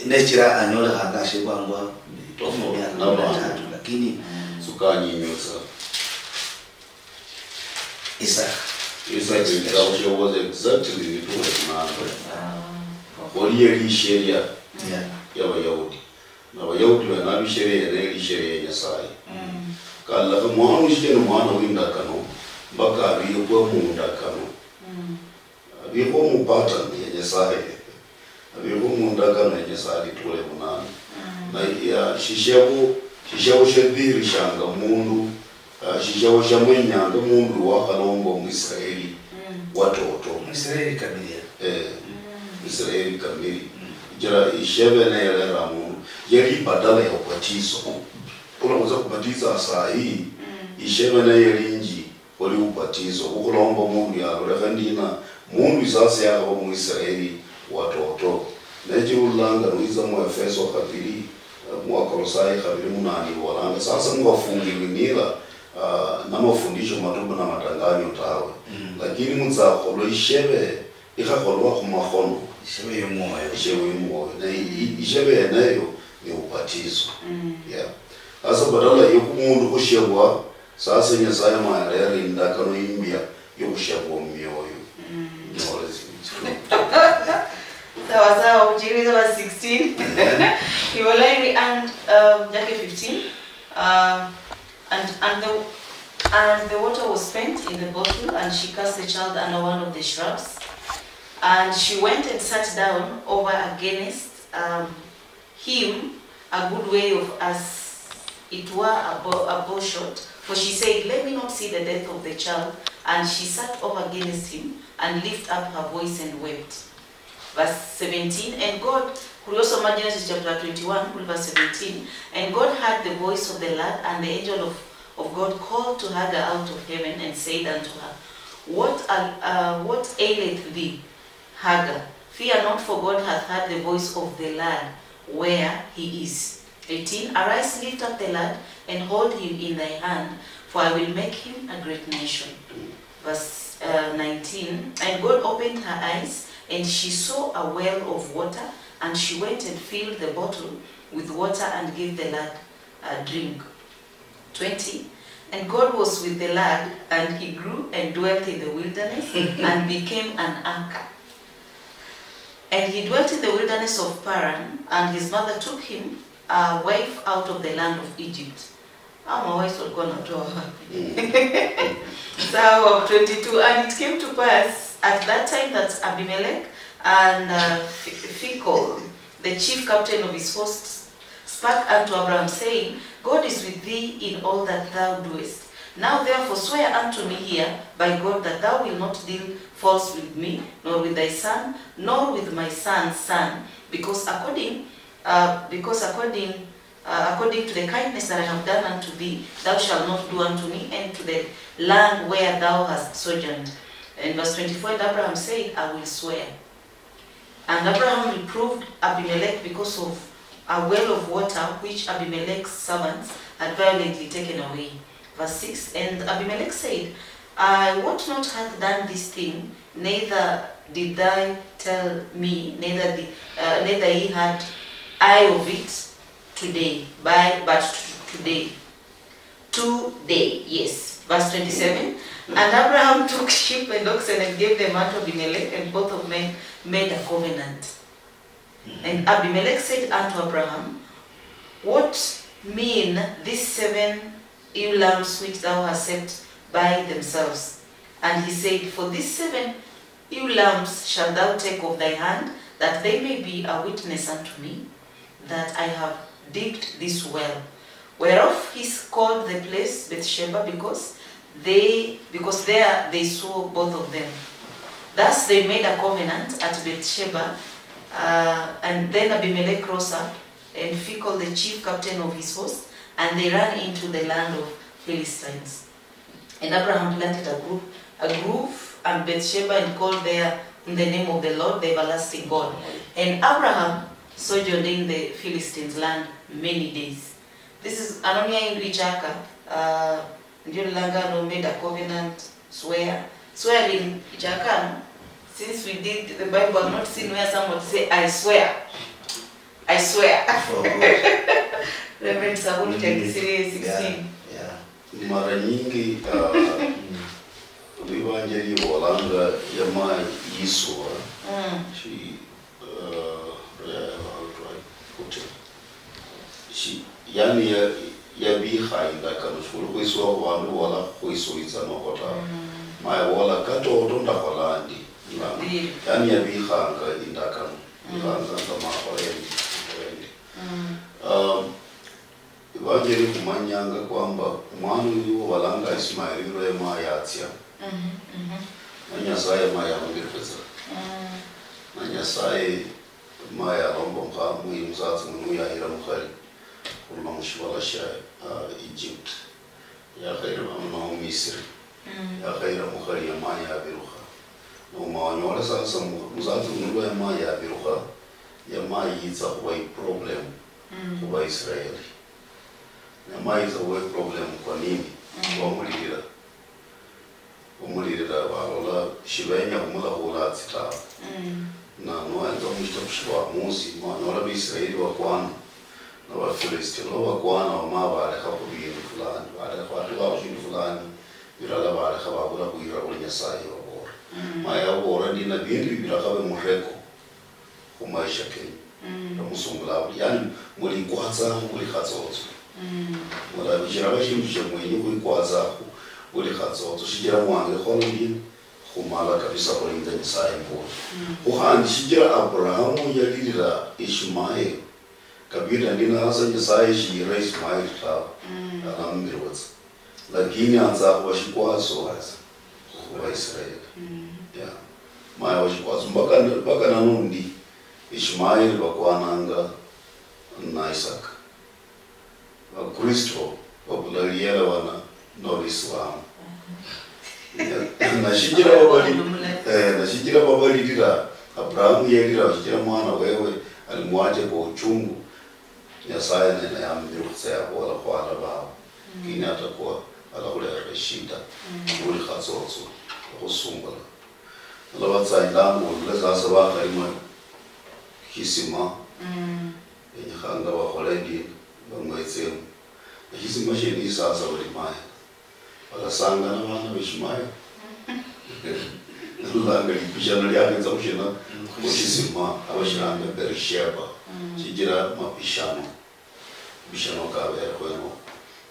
nechira anyolekhanga ashebwangwa miaka kumi na tatu, lakini sukanyinyusa. Isaac. Isaac, it was exactly nituwe kunanga. Kholi yali isheria. Yeah. Yabayahudi. Nabayahudi bena bisheria yene yali isheria ya Nyasaye. Kalakha mwana ushike ni mwana windakano, mpaka abikwe mundakano. Abikwe mu pattern ya Nyasaye. Abikwe mundakano ya Nyasaye litule munane. Na ya shishebo, shishebo shedhihirishanga mundu, ah, shishebo shamwenyanga mundu wakhalomba Omuisraeli watoto. Omuisraeli kamili. Eh, Israeli kamili. Jira ishebe ne yalera mundu. Yali badala ya ubatizo. Unakuza kubatiza saa hii, ishebe ne yali nji, oli ubatizo. Ukhulomba mundu yalolekha ndina, mundu isasa yakhaba Muisraeli watoto. Nechirulanga nuiza mu Efeso khabili, eh, mu Wakolosai khabili munane, ibolanga, sasa mubafungirwe nira, ah, namafundisho matubu na matanganyo tawe. Lakini mutsakholwa ishebe, ikhakholwa khumakhono. Ishebe yomwoyo. Ishebe yomwoyo. Na i- i- ishebe yeneyo ni ubatizo. Yeah. Sasa badala yokumundu khushebwa, sasa Nyasaye mwayalera indakano imbya yokhushebwa mumioyo. Nyole si- Sawa sawa, uchiriza wa sixteen. Iwalairi and um, yake fifteen. Uh, And, and, the, and the water was spent in the bottle, and she cast the child under one of the shrubs. And she went and sat down over against um, him a good way of as it were a, bo- a bow shot. For she said, "Let me not see the death of the child." And she sat over against him and lifted up her voice and wept. Verse seventeen, and God, kuliosoma Genesis chapter twenty-one, kuli verse seventeen, and God heard the voice of the Lord, and the angel of, of God called to Hagar out of heaven, and said unto her, What, al- uh, what aileth thee, Hagar? Fear not, for God hath heard the voice of the Lord, where he is. eighteen, Arise, lift up the lad, and hold him in thy hand, for I will make him a great nation. Verse uh, nineteen, and God opened her eyes, and she saw a well of water, and she went and filled the bottle with water and gave the lad a drink. twenty, and God was with the lad, and he grew and dwelt in the wilderness and became an ark. And he dwelt in the wilderness of Paran, and his mother took him a wife out of the land of Egypt. Ama wives walikuwa wanatoa wapi? Sawa, twenty-two. And it came to pass at that time that Abimelech and uh, Phi- Phicol, the chief captain of his hosts, spake unto Abraham, saying, God is with thee in all that thou doest. Now therefore swear unto me here by God that thou wilt not deal false with me, nor with thy son, nor with my son's son, because according, uh, because according, uh, according to the kindness that I have done unto thee, thou shalt not do unto me and to the land where thou hast sojourned. And verse twenty-four, and Abraham said, I will swear. And Abraham reproved Abimelech because of a well of water which Abimelech's servants had violently taken away. Verse six, and Abimelech said, I wot not hath done this thing, neither did they tell me, neither, the, uh, neither he had I of it today, by, but t- today. Today, yes. Verse twenty-seven, and Abraham took sheep and oxen and gave them unto Abimelech, and both of men made a covenant. And Abimelech said unto Abraham, What mean these seven ewe lambs which thou hast set by themselves? And he said, For these seven ewe lambs shalt thou take of thy hand, that they may be a witness unto me that I have digged this well. Whereof he called the place Beersheba, because they because there they saw both of them. Thus they made a covenant at Beersheba, uh, and then Abimelech rose up, and Phicol the chief captain of his host, and they ran into the land of Philistines. And Abraham planted a grove, a grove and Beersheba, and called there In the name of the Lord, the everlasting God. And Abraham sojourned in the Philistines' land many days. This is anonia indu ichaka, uh, ndio langa no made a covenant, swear. Swearing ichaka, no? Since we did the Bible, I've not seen where somebody say, "I swear. I swear." Oh, God. Reverend Sabuni, mm, thirty-three sixteen. Yeah, yeah. Mara nyingi, uh, Bibanjeli ibolanga yama yiswa. Mm. Shi, uh, uh, how do I put it? Shi, yani ya, yabikha indakano, shikuli khwiswa khu bandu bola khwiswitsa noho ta. Mm. Ma yabola, "Katoto ndakhola ndi." Ndiri. Yani yabikhanga indakano. Mm. Ikhanga nga makhole ndi, makhole ndi. Mm. Um, Ivanjeli khumanyanga kwamba omwana uyu balanga Ismaeli yulwa yama yatsia, mhm, mhm, na Nyasaye yama yamumbirikhitsa. Mm. Na Nyasaye yama yalomba mukha-, mwi-, musatsa muno yahira mukhali khurula mushivala shia, ah, Egypt. Yakhayira mama mu Misri. Mm. Yakhayira mukhali yama yavirukha. Noma wanyola sasa mu-, musatsa muno lwa yama yavirukha, yama yitsa khuva iproblem, mm, khu Vaisraeli. Nyama yitsa khuva iproblem. Kwa nini? Mm. Bamulilila. Bamulilila, balola shibenya khumulakhula atsi tawe. Mm. Na noenza mushitabu shia Waamuzi, mwanyola Baisraeli bakwana na Bafilistia. Lwa bakwana, bama balekha khu bindu fulani, balekha, batukha khu shindu fulani, bilala balekha, babula khwira khuli Nyasaye babola. Mm. Ma yabola ndi na bindu bibilakha bimureko. Khumaisha kenyu. Mm. Ndamusumbula buli, yani, mulikwatsa buli khatsotso. Mm. Mulabishira bashindu shia mwenyu khwikwatsa khu buli khatsotso, shichira mwangekhola ndina, khumala kabisa khulinda Nyasaye mbuli. Mm. Kho khandi shichira Abrahamu yalilira Ishmaeli, kabida ndina hasa Nyasaye shiyira Ishmaeli tawe, mm, alamubirwatsa. Lakini anza khuba shikwaso khu Baisraeli. Mm. Yeah. Maya wa shikwaso. Mpaka, mpaka nanundi, Ishmaeli bakwananga na Isaac. Bakristo babula lielewana no Bisilamu. Mm. Yeah. Na shinjira babali-, eh, na shinjira babalilira, Abrahamu yelira, shinjira mwana wewe alimwache kwa uchungu. Nyasaye naye naye yamubirukhitsa yabola khwala bawe, mm, lakini atakuwa alakhulekhera eshida, mm, buli khatsotso okhusumbula. Nalabatsa indangu olole sasa bakhalima shisima, mm, benyekhanga bakhole ndi, bang'wetsemu. Eshisima shienisho sasa balimayo. Balasangana bana beshimaya. Nalolanga lipishano liakhetsa khushina, khushisima, abashiranga Berisheba. Mm. Shichira mapishano. Mapishano kabere khweno.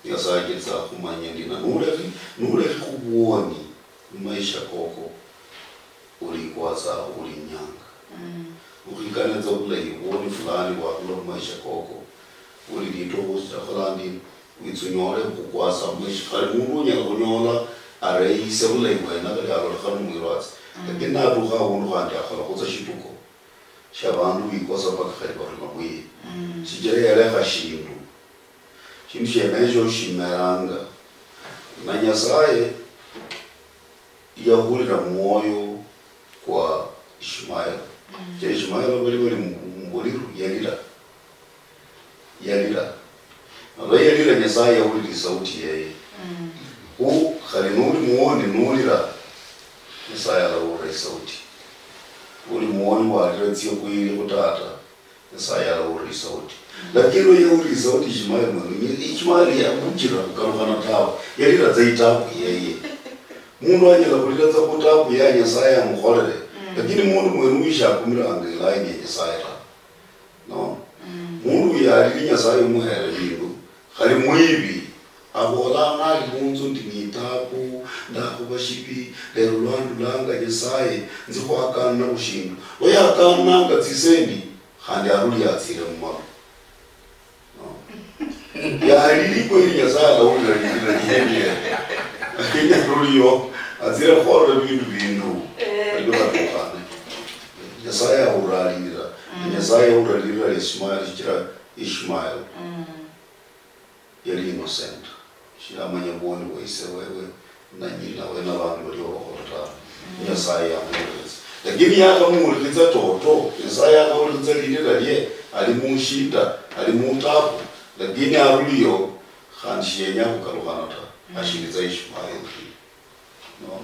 Nyasaye achetsa khumanya ndina. Nulekhi, nulekhi khubuoni mumaisha koko. Ulikwatsa ulinyanga. Mm. Ukhikanetsa bulayi, ubuoni fulani bwarula mumaisha koko. Uli litukhu utakhola ndi, witsa unyole khukwatsa mumaisha. Khali mundu unyala khunyola areyise bulayi bwene, khali alolekha numwirwatsi. Mm. Lakini natukha avundu khandi akhola khutsa shituko shia vandu vikosa mpaka khali varula mwiye. Mm. Shichira yalekha shindu. Shindu shienesho shimeranga. Na Nyasaye yahulira mwoyo kwa Ishmael. Mm. Che Ishmael bali bali mu-, mubuliru, yalira. Yalira. Nalwa yalira, Nyasaye yahulira isauti yeye. Mm. Khu khali nuli muwoni nulira, Nyasaye alahulira isauti. Uli muwoni walira tsie khwili khu tata, Nyasaye alahulira isauti. Lakini lwa yahulira isauti Ishmaeli mwene, Ishmaeli yabuchira khukalukhana tawe. Yalira tsa itabu yeye. Mundu anyala khulira tsa khu tabu ya Nyasaye amukholere. Mm. Lakini mundu mwene uyu shakumiranga ilaini ya Nyasaye ta. No? Mm. Mundu uyu aliri Nyasaye umuhere bindu, khali mwibi. Abola nali munzu ndi ni tabu, ndakhuba shibi, lero lwandulanga Nyasaye, nzi khwakana nabushindu. Lwa yakananga tsisendi, khandi aruli atsire mumaru. No. Yalili kweli Nyasaye alawulira lilira liendia. Lakini aruliyo, atsire khukhola bindu bindu. Eh. Ndio batukhane. Nyasaye ahulira lilira. Mm. Nyasaye ahulira lilira lia Ishmael, shichira Ishmael. Mm. Yali innocent. Shiamanya bwoni bwa ise wewe na nyina we na bandu bali obakhola tawe. Mm. Nyasaye yamuwulirisa. Lakini yakamuwulilitsa toto, Nyasaye yakamuwulilitsa lilira lie, ali mushida, ali mutabu, lakini aruliyo, khandi shiyenya khukalukhana ta. Ashilitsa Ishmaeli. No.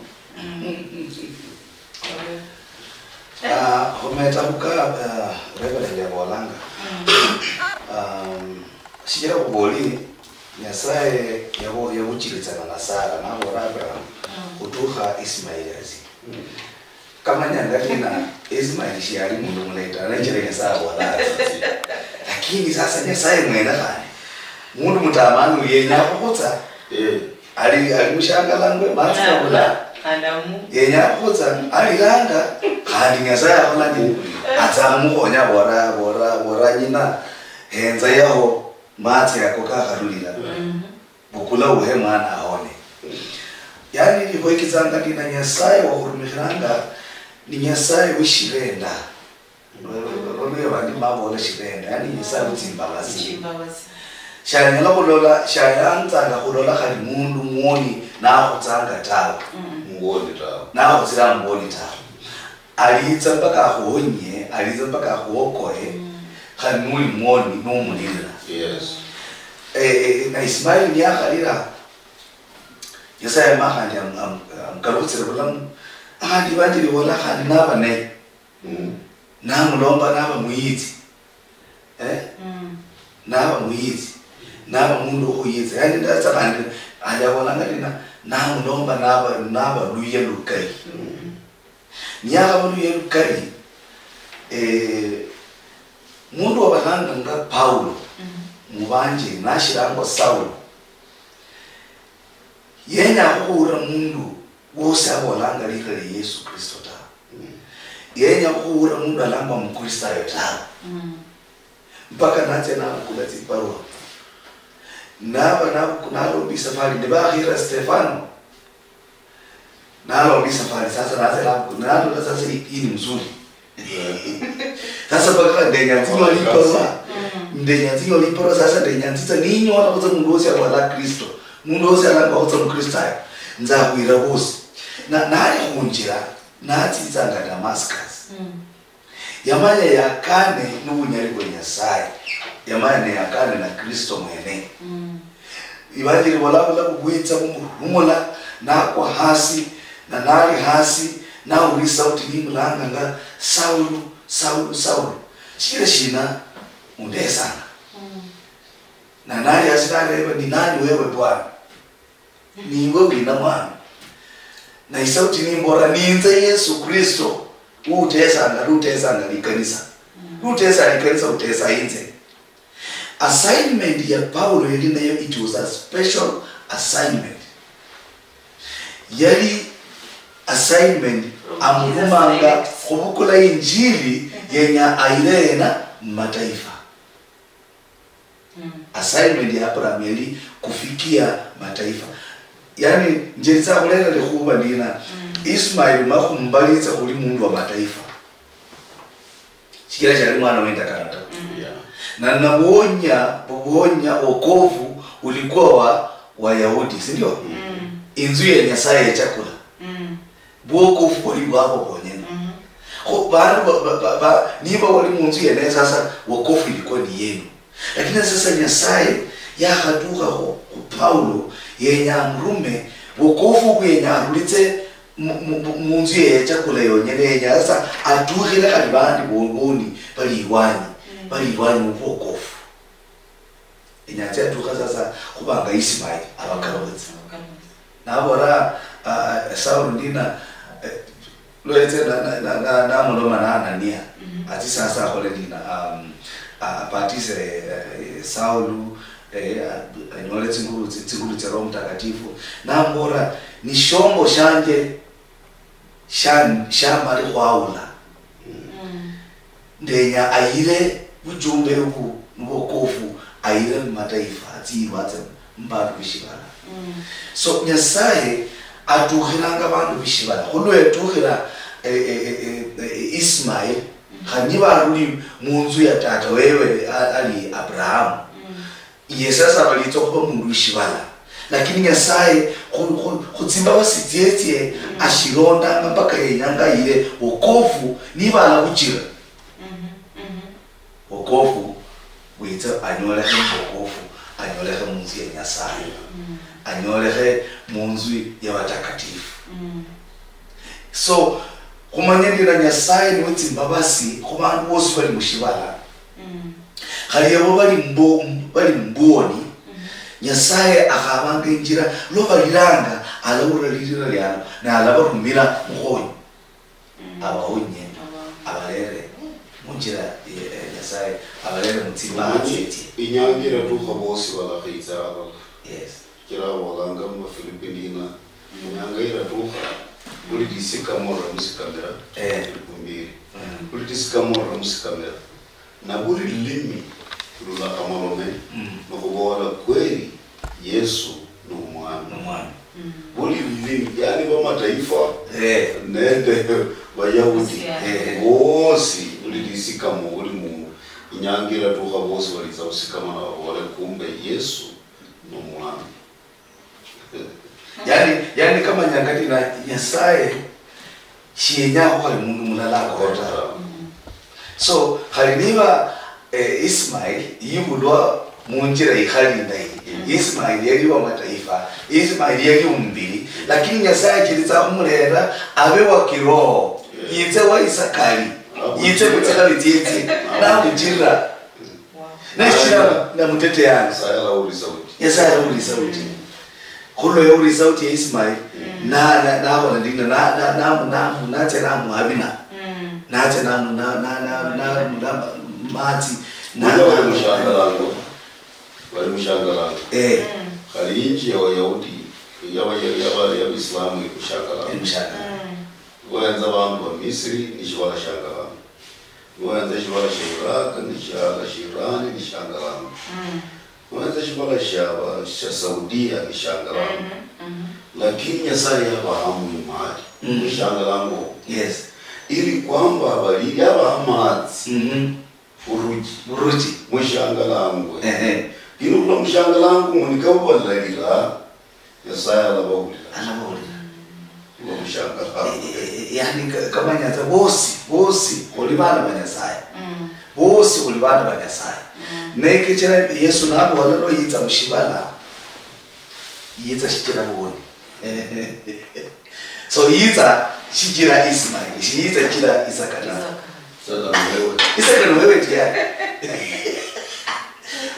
Ah, khumeta khuka, ah, Reverend yabolanga. Um, shichira khuboli Nyasaye yabo- yabuchiritsana na Sara nabola Abraham khutukha Ismaili azi. Kamanya nga lina Ismaili shiyali mundu mulayi ta, nachira Nyasaye abola azi. Lakini sasa Nyasaye mwene khandi mundu mutamanu yenya khukhutsa. Ali ali mushangalangwe matsi kabula. Yenya khutsa alilanga khandi Nyasaye akhola ndi atsa khumukhonya bora bora bora nyina henza yaho matsi yako kakharulila bukula uhe mwana ahone. Yani likhwekitsanga ndina Nyasaye wakhurumikhiranga ni Nyasaye weshirenda. Lolwe bandi mabola shirenda, yani Nyasaye utsimbabazi. Shanyala khulola, shayanzanga khulola khali mundu mwoni nakhutsanga tawe. Muwoni tawe. Nakhutsira muwoni tawe. Alitsa mpaka akhuhonye, alitsa mpaka akhuokoe, khali nuli mwoni nomulilira. Yes. Eh, eh, na Ismaili niyakhalira, Nyasaye ama khandi am- am- amukalukhitsire bulamu. Khandi Ivanjili ibola khandi naba naye. Namulomba naba muyitsi. Eh? Naba muyitsi. Naba mundu wokhuyitsa. Yani ndatsa khandi ajabolanga ndina namulomba naba naba luya lukali. Niyakhaba luya lukali, eh, mundu wabalanga nga Paulo mubanje nashirangwa Saulo. Yenya khuhulira mundu wosi abolanga lira lia Yesu Kristo tawe. Yenya khuhulira mundu alangwa Mukristayo tawe. Mpaka natsia nabukula tsibarua. Naba nabuku- nalomba isafari, nibakhira Stefano. Nalomba isafari, sasa natsia nabuku- nalola sasa hii hii ni mzuri. Sasa mpaka ndenya nzinywa liparua. Ndenya nzinywa liparua, sasa ndenya nzitsa ninyola khutsa mundu wosi abola Kristo. Mundu wosi alangwa khutsa Mukristayo. Nzakhwira bosi. Na nali khunjira, natsitsanga Damascus. Yamanya yakane nobunyali bwa Nyasaye. Yamanya neyakane na Kristo mwene. Ivanjili ibola bulamu bwitsa bumurumula, nakwa hasi, na nali hasi, nawulira isauti nimulanga nga, Saulo, Saulo, Saulo, shichira shina undesanga? Na nali hasi nareba, ni nani wewe Bwana? Niiwe wina mwami? Na isauti nimbola, ninze Yesu Kristo, utesanga, lutesanga likanisa. Lutesa likanisa, utesa inze. Assignment ya Paulo yali nayo, it was a special assignment. Yali assignment amurumanga khubukula injili yenya ayire yena mumataifa. Assignment ya Abraham yali kufikia mataifa. Yani, njelitsa khulera likhuba ndina, Ismail ma khumbalitsa khuli mundu wa mataifa. Shichira shali mwana wendakana ta. Yeah. Na nawonya, wonya wokovu ulikuwa wa Wayahudi, si ndio? Inzu ya Nyasaye ya chakula. Bwokofu bwali bwabo bonyene. Kho bandu ba- ba- ba- ba- niba wali munzu yene, sasa wokofu ilikuwa ni yenu. Lakini sasa Nyasaye yakhatukha khu khu Paulo, yenya amurume, wokofu obu yenya arulitse mu- mu- mu- munzu ye yachakula yonyene, yenya sasa atukhile khali bandi boboni bali ilwanyi, bali ilwanyi mu bwokofu. Inyatsa yatukha sasa khubanga Ismail abakalukitsa. Nabola, ah, Saulo ndina, eh, lwetse na- na- na- na- namuloma na Anania, atsi sasa akhole ndina, um, a- apatise, eh, Saulo, eh, a- anyole tsingulu tsi- tsingulu tsia Roho Mtakatifu. Nambola, ni shombo shanje sha- shamali khwaula. Ndenya ayire bujumbe ubu nubwokofu, ayire mumataifa, atsiyirwatse mubandu bishibala. So Nyasaye atukhiranga bandu bishibala, khulwetukhira, eh, eh, eh, eh, eh, Ismail, khani niba aruli munzu ya tata wewe, a- ali Abrahamu. Ye sasa abalitsa okhuba mundu weshibala. Lakini Nyasaye khu- khu- khutsimbabasi tsietsie ashilondanga mpaka yenyanga ayile wokofu niba alabuchira. Wokofu witse anyolekhe mu wokofu, anyolekhe munzu ya Nyasaye, anyolekhe munzu ya watakatifu. So khumanya ndina Nyasaye niwe tsimbabasi khu bandu bosi bali mushibala. Khali abo bali mbo- bali mbuoni, Nyasaye akhabanga injira lwa balilanga, alawulira lilira liano, na alabarumira mukhonyi abahonye, abalere munjira ye- eh, Nyasaye, abalere mutsimbaha tsietsie. Inyanga iratukha bosi balakhitsa abala. Yes. Kira abolanga mu Filipi ndina, inyanga iratukha, buli lisikamo liramusikamira. Eh. Filipi mbili. Buli lisikamo liramusikamira. Na buli lulimi lulakhamolome, mm, nokhubola, "Kweli, Yesu ni Omwami." Ni Omwami. Buli lulimi, yani, bamataifa, eh, nende Bayahudi, eh, bosi, buli lisikamo, buli mu inyanga iratukha, bosi balitsa khusikama nababole, "Kumbe Yesu ni Omwami." Yani, yani kama nyanga ndina, Nyasaye shiyenya khali mundu mulala akhola ta. So khali niba, eh, Ismail yibulwa munjira ikhali indayi, Ismail yali wa mataifa, Ismail yali umubili, lakini Nyasaye achelitsa khumulera abe wa kiroho, yitse wa Isakari, yitse kutsikhabi tsietsie, namuchirira. Neshira namutete yange. Nyasaye alawulira sauti. Nyasaye alawulira sauti. Khulwa yawulira sauti ya Ismail, na- na- nakhola ndina, na- na- na- na- natsia namuhabina. Natsia namu- na- na- na- na- na- matsi. Na- Bali na- mushangalango. Bali mushangalango. Eh. Khali inji ya Wayahudi, yaba- yaba- yaba- yaba Islamu ili mushangalango. Ili mushangalango. Boenza bandu ba Misri, nishibola shangalango. Niwenza eshivala shia Iraq, nishihala shia Iran, nishangalanga. Niwenza eshivala shia, shia Saudia, nishangalanga. Lakini Nyasaye yabahamu imali, mushangalango. Yes. Ili kwamba abali, yabaha amatsi, buruji. Buruji. Mushangalangwe. Ehe. Lakini khula mushangalango, munikabo balalira, Nyasaye alabahulira. Alabahulira. Bamushangalango. Eh, eh, eh, yani, ka- kama Nyasaye, bosi, bosi, khuli bana ba Nyasaye. Bosi khuli bana ba Nyasaye. Ne kechira Yesu nabola lwa yitsa mushibala, yitsa shichira boni. So yitsa shichira Ismail, shiyitsa shichira Isaka ta. Isaka. Isaka ni wewe. Isaka ni wewe tayari.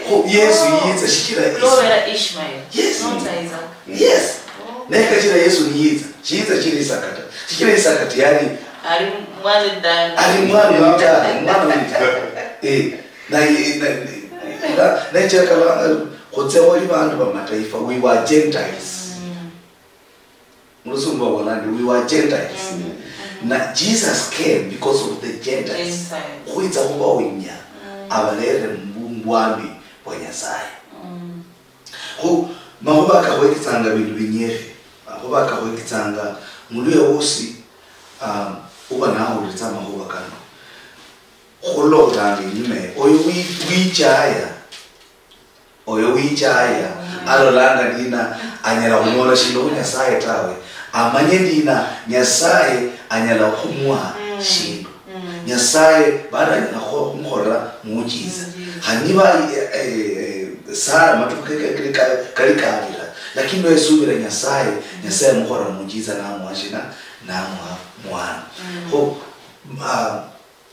Kho Yesu yitsa shichira Isaka. Lobera Ishmael. Yes. Not Isaac. Yes. Oh. Naye kachira Yesu niyitsa, shiyitsa shichira Isaka ta. Shichira Isaka tayari ali mwana dani. Ali mwana muta, mwana muta. Eh, na na na na chakala khutse wali bandu ba mataifa, we were Gentiles. Mulusungu babola ndi, "We were Gentiles." Na Jesus came because of the Gentiles. Gentiles. Khwitsa khubawonya, abalere mu bwami bwa Nyasaye. Khu makhuba kakhwekitsanga bindu binyekhe, makhuba kakhwekitsanga muluya wosi, um, uba nahulitsa amakhuba kano. Khulolanga inyuma eyo, oyo wi- wichaya, oyo wichaya, alolanga ndina anyala khunyola shindu khu Nyasaye tawe. Amanye ndina Nyasaye anyala khumuha shindu. Nyasaye bado anyala khu- khumukholela muujiza. Khandi niba, eh, eh, eh, Sara matukhu ke- ke- ke- ka- kali kabira, lakini lwesubira Nyasaye, Nyasaye amukholela muujiza namuha shina? Namuha mwana. Kho, ah,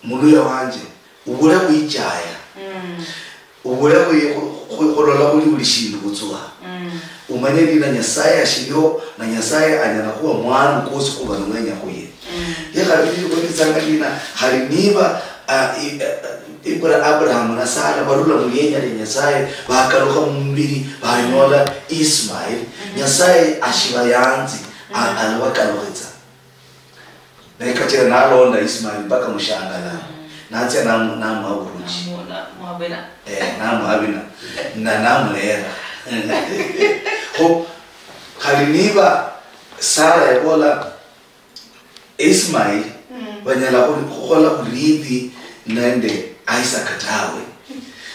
Muluya wanje, ubule khwichaya. Ubule khwi- khu- khu- khulola khuli buli shindu butswa. Umanye ndina Nyasaye ashiliho, na Nyasaye anyala khuha mwandu kwosi kuba niwenya khuye. Ye khabili khwelitsanga ndina, khali niba, ah, i- ah, Ibra- Abraham na Sara barula mulienya lia Nyasaye, bakalukha mumubili, banyola Ismail. Nyasaye ashibayanzi, a- alabakalukhitsa. Naye kachira nalonda Ismail mpaka mushangala, natsia namu- namuha buruchi. Namu- namuha bina. Eh, namuha bina. Na namulera. Kho khali niba Sara yabola Ismail banyala khu- khukhola burithi nende Isaac tawe.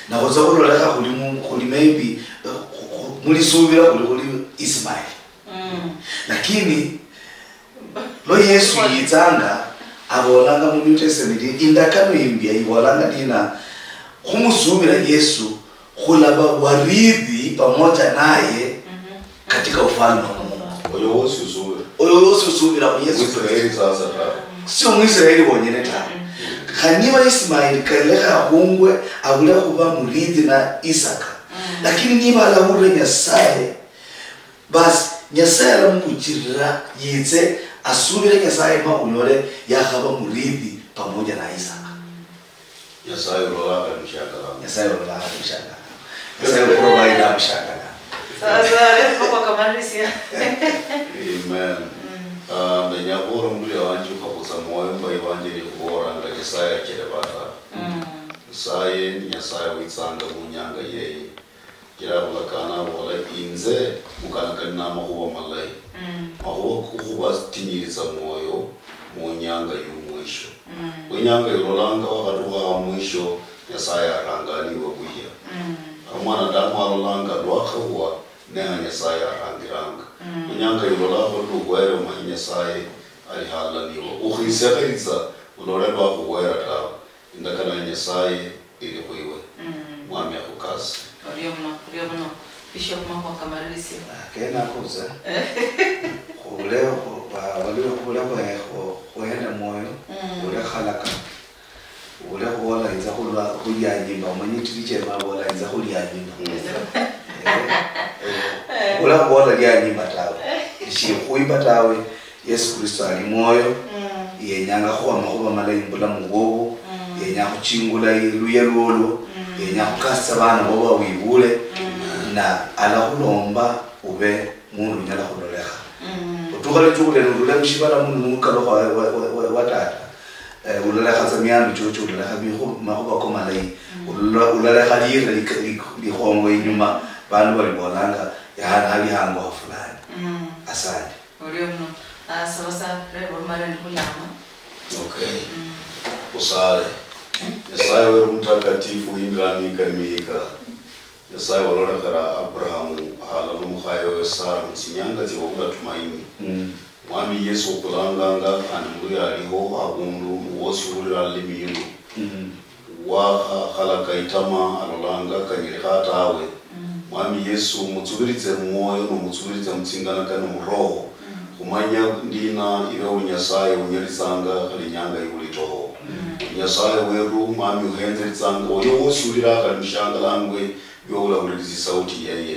Nakhutsa khulolekha khuli mu- khuli maybe, eh, khu- khu- mulisubira khuli khuli Ismaili. Lakini lwa Yesu yitsanga, avolanga mu New Testament, indakano imbya ivolanga nina, khumusuvira Yesu khulava warithi pamoja naye katika ufalme wa Mungu. Oyo wosi usuvira. Oyo wosi usuvira mu Yesu Kristo. Israeli sasa tawe. Sio Mwisraeli wonyene tawe. Khani niva Ismaili kalekha akhungwe, avule khuva murithi na Isaka. Lakini niva alahulira Nyasaye, basi Nyasaye alamuvuchirira yitse asuvire Nyasaye ma unyole yakhava murithi pamoja na Isaka. Nyasaye ulola khali mushangalanga. Nyasaye ulola khali mushangalanga. Nyasaye uprovide mushangalanga. Sawa, sawa, leo tuko kwa kamarisia. Amen. Ah, ndenya khuvola mundu yawanjukha khutsa mwoyo mba iwanje ni khuvolanga Nyasaye achere vata. Nyasaye ni Nyasaye witsanga mu nyanga yeye. Kila khulakana avola, inze mukanakani na makhuva malayi. Makhuva kukhuvatinyilitsa mwoyo mu nyanga yu mwisho. Inyanga ilolanga wakhatukha ha mwisho, Nyasaye aranga niwe vuyia. Omwanadamu alolanga lwakhawa, neha Nyasaye arangiranga. Inyanga ilolakho luhwere, omanye Nyasaye ali halala niwe. Ukhisekheritsa ulole lwakhuhwera tawe. Indakano ya Nyasaye ili khwiwe. Mwami akhukase. Orio muno, orio muno. Bishop, makhuwa kamalilisia. Ah, kenako busa. Khubule, khu-, ba-, bali khubule khwe-, khu-, khwenda mwoyo, khubule khalaka. Khubule khubola inza khulwa, khulia nyimba, mwenye tili chema bola inza khulia nyimba. Eh, eh, khubule khubola lia nyimba tawe. Shikhuimba tawe. Yesu Kristo ali mwoyo, yenyanga khukhuwa amakhuwa malayi mubulamu bwobo, yenya khuchingula luya lwolwo, yenya khukasitsa bana bobo wibule, na alakhulomba ube mundu unyala khulolekha. Otukha litukhu lene urule mushibala muno nukalukha wa, wa, wa, wa, wa tata, eh, ulolekha tsa miandu chocho, ulolekha bikhu-, makhuwa ko malayi, ulola-, ulolekha lira lik-, lik-, likhongo inyuma, bandu balibolanga, "Yahana hali hango ha fulani." Asante. Orio muno. Ah, saba sa, Reverend Maren khulama. Okay. Khusale. Nyasaye weru mutakatifu, hindira mihika ni mihika. Nyasaye walolekhera Abrahamu halala nomukhaye wewe Sara mutsinyanga tsia obula tumaini. Mwami Yesu okhulanganga khandi muluya aliho abundu wosi ohulira alulimi yulu. Wakhalaka itama alolanga kanyelikha tawe. Mwami Yesu, mutsubiritse mumwoyo nomutsubiritse mutsinganakano muroho, khumanya ndina ibe uli Nyasaye unyalitsanga khali inyanga ibuli toho. Nyasaye weru, Mwami, uhenzelitsanga oyo wosi ulira khali mushangalangwe biowulahulirisa isauti yeye.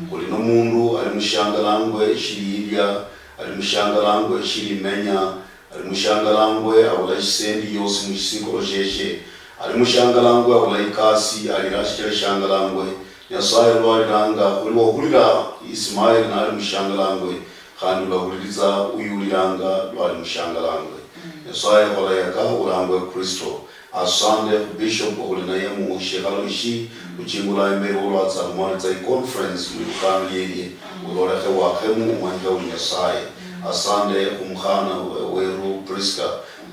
Khuli nomundu ali mushangalangwe shili ilya, ali mushangalangwe shili imenya, ali mushangalangwe, abula shisendi yosi mushisikolo sheshe. Ali mushangalangwe, abula ikasi, alira shichira shangalangwe. Nyasaye lwaliranga, khuli wahulira Ismaeli nali mushangalangwe, khandi ulahuliriza uyuliranga lwali mushangalangwe. Nyasaye khola yaka, ulangwe Kristo. Asande khu Bishop okhuli naye mu shikhalo ishi, khuchingula imberi olwatsa khumalitsa iconference muli Bukambye erie, ulolekhe wakhemu umanyikha uli Nyasaye. Asande khumukhana we-, weru Prisca,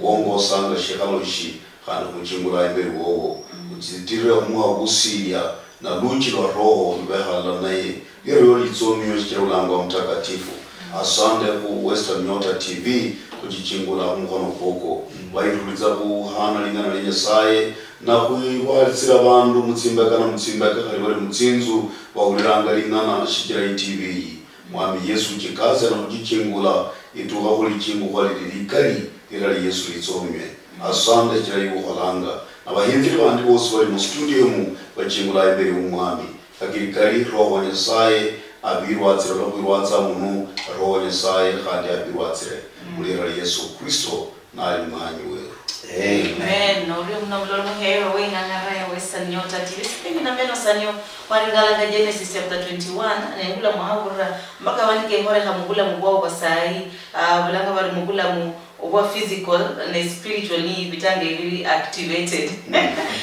wongosanga shikhalo ishi, khandi khumuchingula imberi wowo. Khutsitirire khumuha busilia, na luchi lwa Roho lube halala naye. Liryo litsomiwe shichira ulangwa Mutakatifu. Asande khu Western Nyota T V khuchichingula khumukhono kwokwo. Bayirulitsa khuhana ling'ana lia Nyasaye, na khwirwalitsira bandu mutsimbeka na mutsimbeka, khali bali mutsinzu, bahuliranga ling'ana shichira i T V iyi. Mwami Yesu, chikasia na khuchichingula, itukha khuli chingukhwa lili likali, lira lia Yesu litsomiwe. Asande shichira iwe ukholanga. Na bahinziri bandi bosi bali mu studio imu, bachingula imberi womwami. Kakiri kali, Roho wa Nyasaye abirwatsire olwa khwirwatsa muno, Roho wa Nyasaye khandi abirwatsire. Mulira lia Yesu Kristo nali mwanyi weru. Amen. Amen. Norio muno mulolo muheyo weing'ang'ara ya Western Nyota T V. Sipindi na meno sanio, waringalanga Genesis chapter twenty-one, nengula mwahulira, mpaka wanike mborekha mubulamu bwao bwa sahi, ah, bulanga bali mubulamu obwa physical ne spiritual ni bitanga ebiri activated.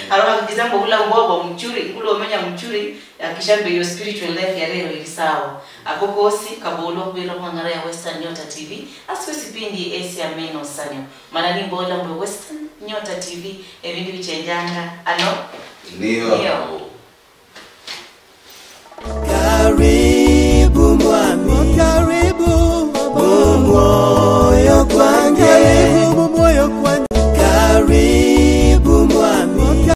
Haro hakikisha mbu obulamu bwao bwa muchuri, ngula omenya muchuri, hakikisha mbu eyo spiritual life ya lero iri sawa. Ako kosi kabolwa khubirira khwang'ara ya Western Nyota T V, asio sipindi esia meno sanio. Mana nimbola mbu Western Nyota T V, ebindu bichenjanga. Ano? Nio. Nio. Karibu mwami,